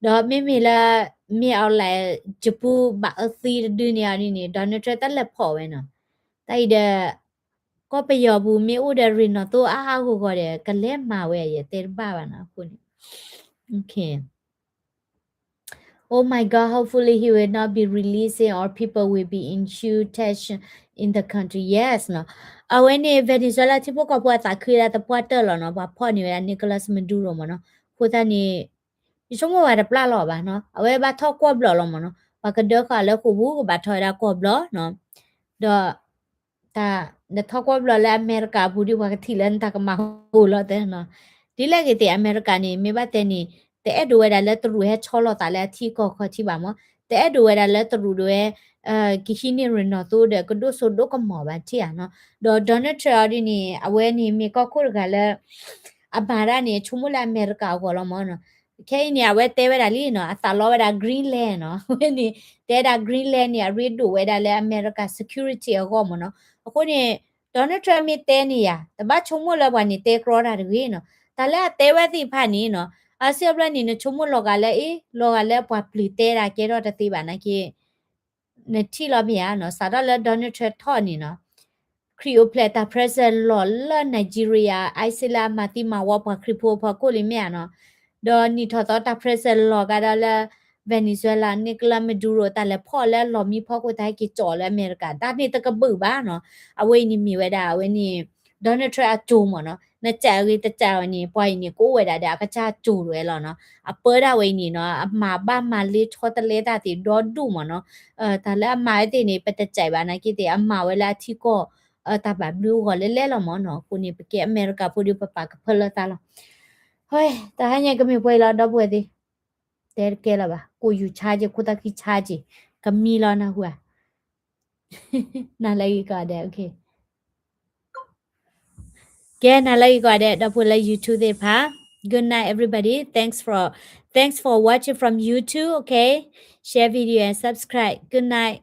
ဒီးမ့မ့ၢ်လၢ မ့ၢ်အီၤလဲၣ် ယပူၤဘၣ်အၢသံတဒုန့ၣ်အီၤဒ်န့ၣ် Donald Trump တၢ်လဲၤဖီၣ်ဝဲနီၤ. တၢ်အံၤဒီး ကီၢ်ပယီၤပူၤမ့ၢ်အိၣ်ဒီးရ့ၣ်နီၣ်သိအါအါဂီၢ်ဂီၢ်ဒီး ကလဲၤမၤဝဲယတဲတဘၣ်ဘၣ်နီၤ အဃိန့ၣ် Oh my God, hopefully he will not be releasing or people will be in huge tension in the country. Yes နီၤ. အဝဲန့ၣ် Venezuela ထံဖိကီၢ်ဖိအသးခုဒၣ်သပှၢ်တၢၢ်လီၤနီၤ, ပှၤဖီၣ်န့ၢ်ဝဲဒၣ် Nicolas Maduro မ့ၢ်နီၤ. အဃိသတးန့ၣ် ယဆိကမိၣ်ဝဲတပျၢ်လီၤဘၣ်နီၤ, အဝဲဘၣ်ထီၣ်ကွီၢ်ဘျီၣ်လီၤမ့ၢ်နီၤ, ပှၤကဒၢဃာ်လၢဃိာ်ပူၤ ကဘၣ်ထီၣ်ဝဲဒၣ်ကွီၢ်ဘျီၣ်နီၤ. ဒီး တၢ် နထီၣ်ကွၢ်ဘျီလၢအမဲရကၤအပူၤဒီး ပှၤကထံၣ်လၢနတၢ်ကမၤဟိလီၤတဲနီၤ. ဒ်လဲၣ်ဂ့ၤသ့ၣ် အမဲရကၤန့ၣ် မ့ၢ်ဘၣ်တဲန့ၣ် တအဲၣ်ဒိးဝဲဒၣ်လၢတရူးဟဲဆီလီၤသးလၢအထံကီၢ်ခီၣ်ထံးဘၣ်မၢ်, တအဲၣ်ဒိးဝဲဒၣ်လၢတရူးဒၣ်ဝဲ ကဟံးန့ၢ်ရ့ၣ်နီၣ်သိဒီး ကဒိၣ်စိဒိၣ်ကမီၤဘၣ်ထံၣ်ဧါနီၤ.ဒီး Donald Trump အီၤဒ်န့ၣ် အဝဲန့ၣ်မ့ၢ်ကီၢ်ခိၣ်တဂၤလၢ အမၤတၢ်န့ၣ် ဆိကမိၣ်လၢအမဲရကၤအဂီၢ်လီၤမၢ်နီၤ. ခဲအံၤန့ၣ် အဝဲတဲဝဲဒၣ်လံနီၤ, အသးလီဝဲဒၣ် Greenland နီၤ, အဝဲန့ၣ် တဲဒၣ် Greenland န့ၣ် အရ့ဒိၣ်ဝဲဒၣ်လၢအမဲရကၤ security အဂီၢ်မၢ်နီၤ. အဃိန့ၣ် Donald Trump မ့ၢ်တဲန့ၣ်ယၤ တဘၣ်ဆိကမိၣ်လၢပှၤန့ၣ်တဲကြီတၢ်တဂ့ၤနီၤ. တၢ်လၢအတဲဝဲသ့ၣ်တဖၣ်န့ၣ်နီၤ, အါစုအါဘျီန့ၣ် နဆိကမိၣ်လီၤဂာ်လၢ အ့ လီၤဂာ်လၢပှၤပျုၤတဲဒၣ်ကဲထီၣ်တသ့ဘၣ်နာ်က့ နထံၣ်လီၤမ့ၢ်ဧါနီၤ, စးထီၣ်လၢ Donald Trump ထီၣ်န့ၣ်နီၤ, ခရံာ်အိၣ်ဖျဲၣ်တၢ် president လီၢ်လၢ Nigeria အါစုလၢအမၤသံမၤဝီပှၤခရံာ်ဖိအဖီခိၣ်လံမ့ၢ်ဧါနီၤ, ဒီးနံၣ်ထီၣ်သီတၢ် president လီၢ်ကဒီးလၢ Venezuela Nicolas Maduro တၢ်လဲၤဖီၣ်လၢအလီၢ်မံဖီခိၣ် တၢ်ဟဲက့ၤကၠီၣ်လၢအမဲရကၤ တၢ်န့ၣ်တကဘုၣ်ဘၣ်နီၤ. အဝဲအံၤန့ၣ်မ့ၢ်ဝဲဒၣ် အဝဲန့ၣ် Donald Trump အစိၤမၢ်နီၤ, နကးဂ့ၤတကးဝဲန့ၣ် ပှၤအံၤန့ၣ် ကအိၣ်ဝဲဒၣ်ဒီးအကစၢ်အစိၤတဝဲလီၤနီၤ. အပၢဒၣ်ဝဲအံၤန့ၣ်နီၤ အမၤဘၣ်မၤလ့ဆီတလဲတၢ်သ့ၣ်ဒီဒူၣ်မၢ်နီၤ. တၢ်လၢအမၤဝဲသ့ၣ်န့ၣ် ပတကးဘၣ်နာ်က့သ့ၣ် အမၤဝဲလၢအထံကီၢ် တၢ်ဘၣ်ဘျုးအဂီၢ်လဲၣ်လဲၣ်လီၤမၢ်နီၤ. အဃိန့ၣ် ပကဲအမဲရကၤဖိဒီး ပပာ်ကဖၢလၢသးလီၤ. ဟဲ တၢ်ဟါညါကမ့ၢ်ပှဲၤအံၤလီၤ ဒီပုၢ်ဝဲၢ်သ့ၣ်, တဲတကဲလၢၤဘၣ်, ကိၣ်ယူၤဆါက့ၤ ခိၣ်သၣ်ခံဆါက့ၤ, ကမံလီၤနၢ်ဟူဧါ. နၤလၢဂ့ၤကိးဂၤဒဲး, ကဲ နၤလၢဂ့ၤကိးဂၤဒဲး ဒီပုၢ်ဝဲၢ်လၢ YouTube သ့ၣ်တဖၣ်, Good night, everybody. Thanks for, thanks for watching from YouTube, okay? Share video and subscribe. Good night.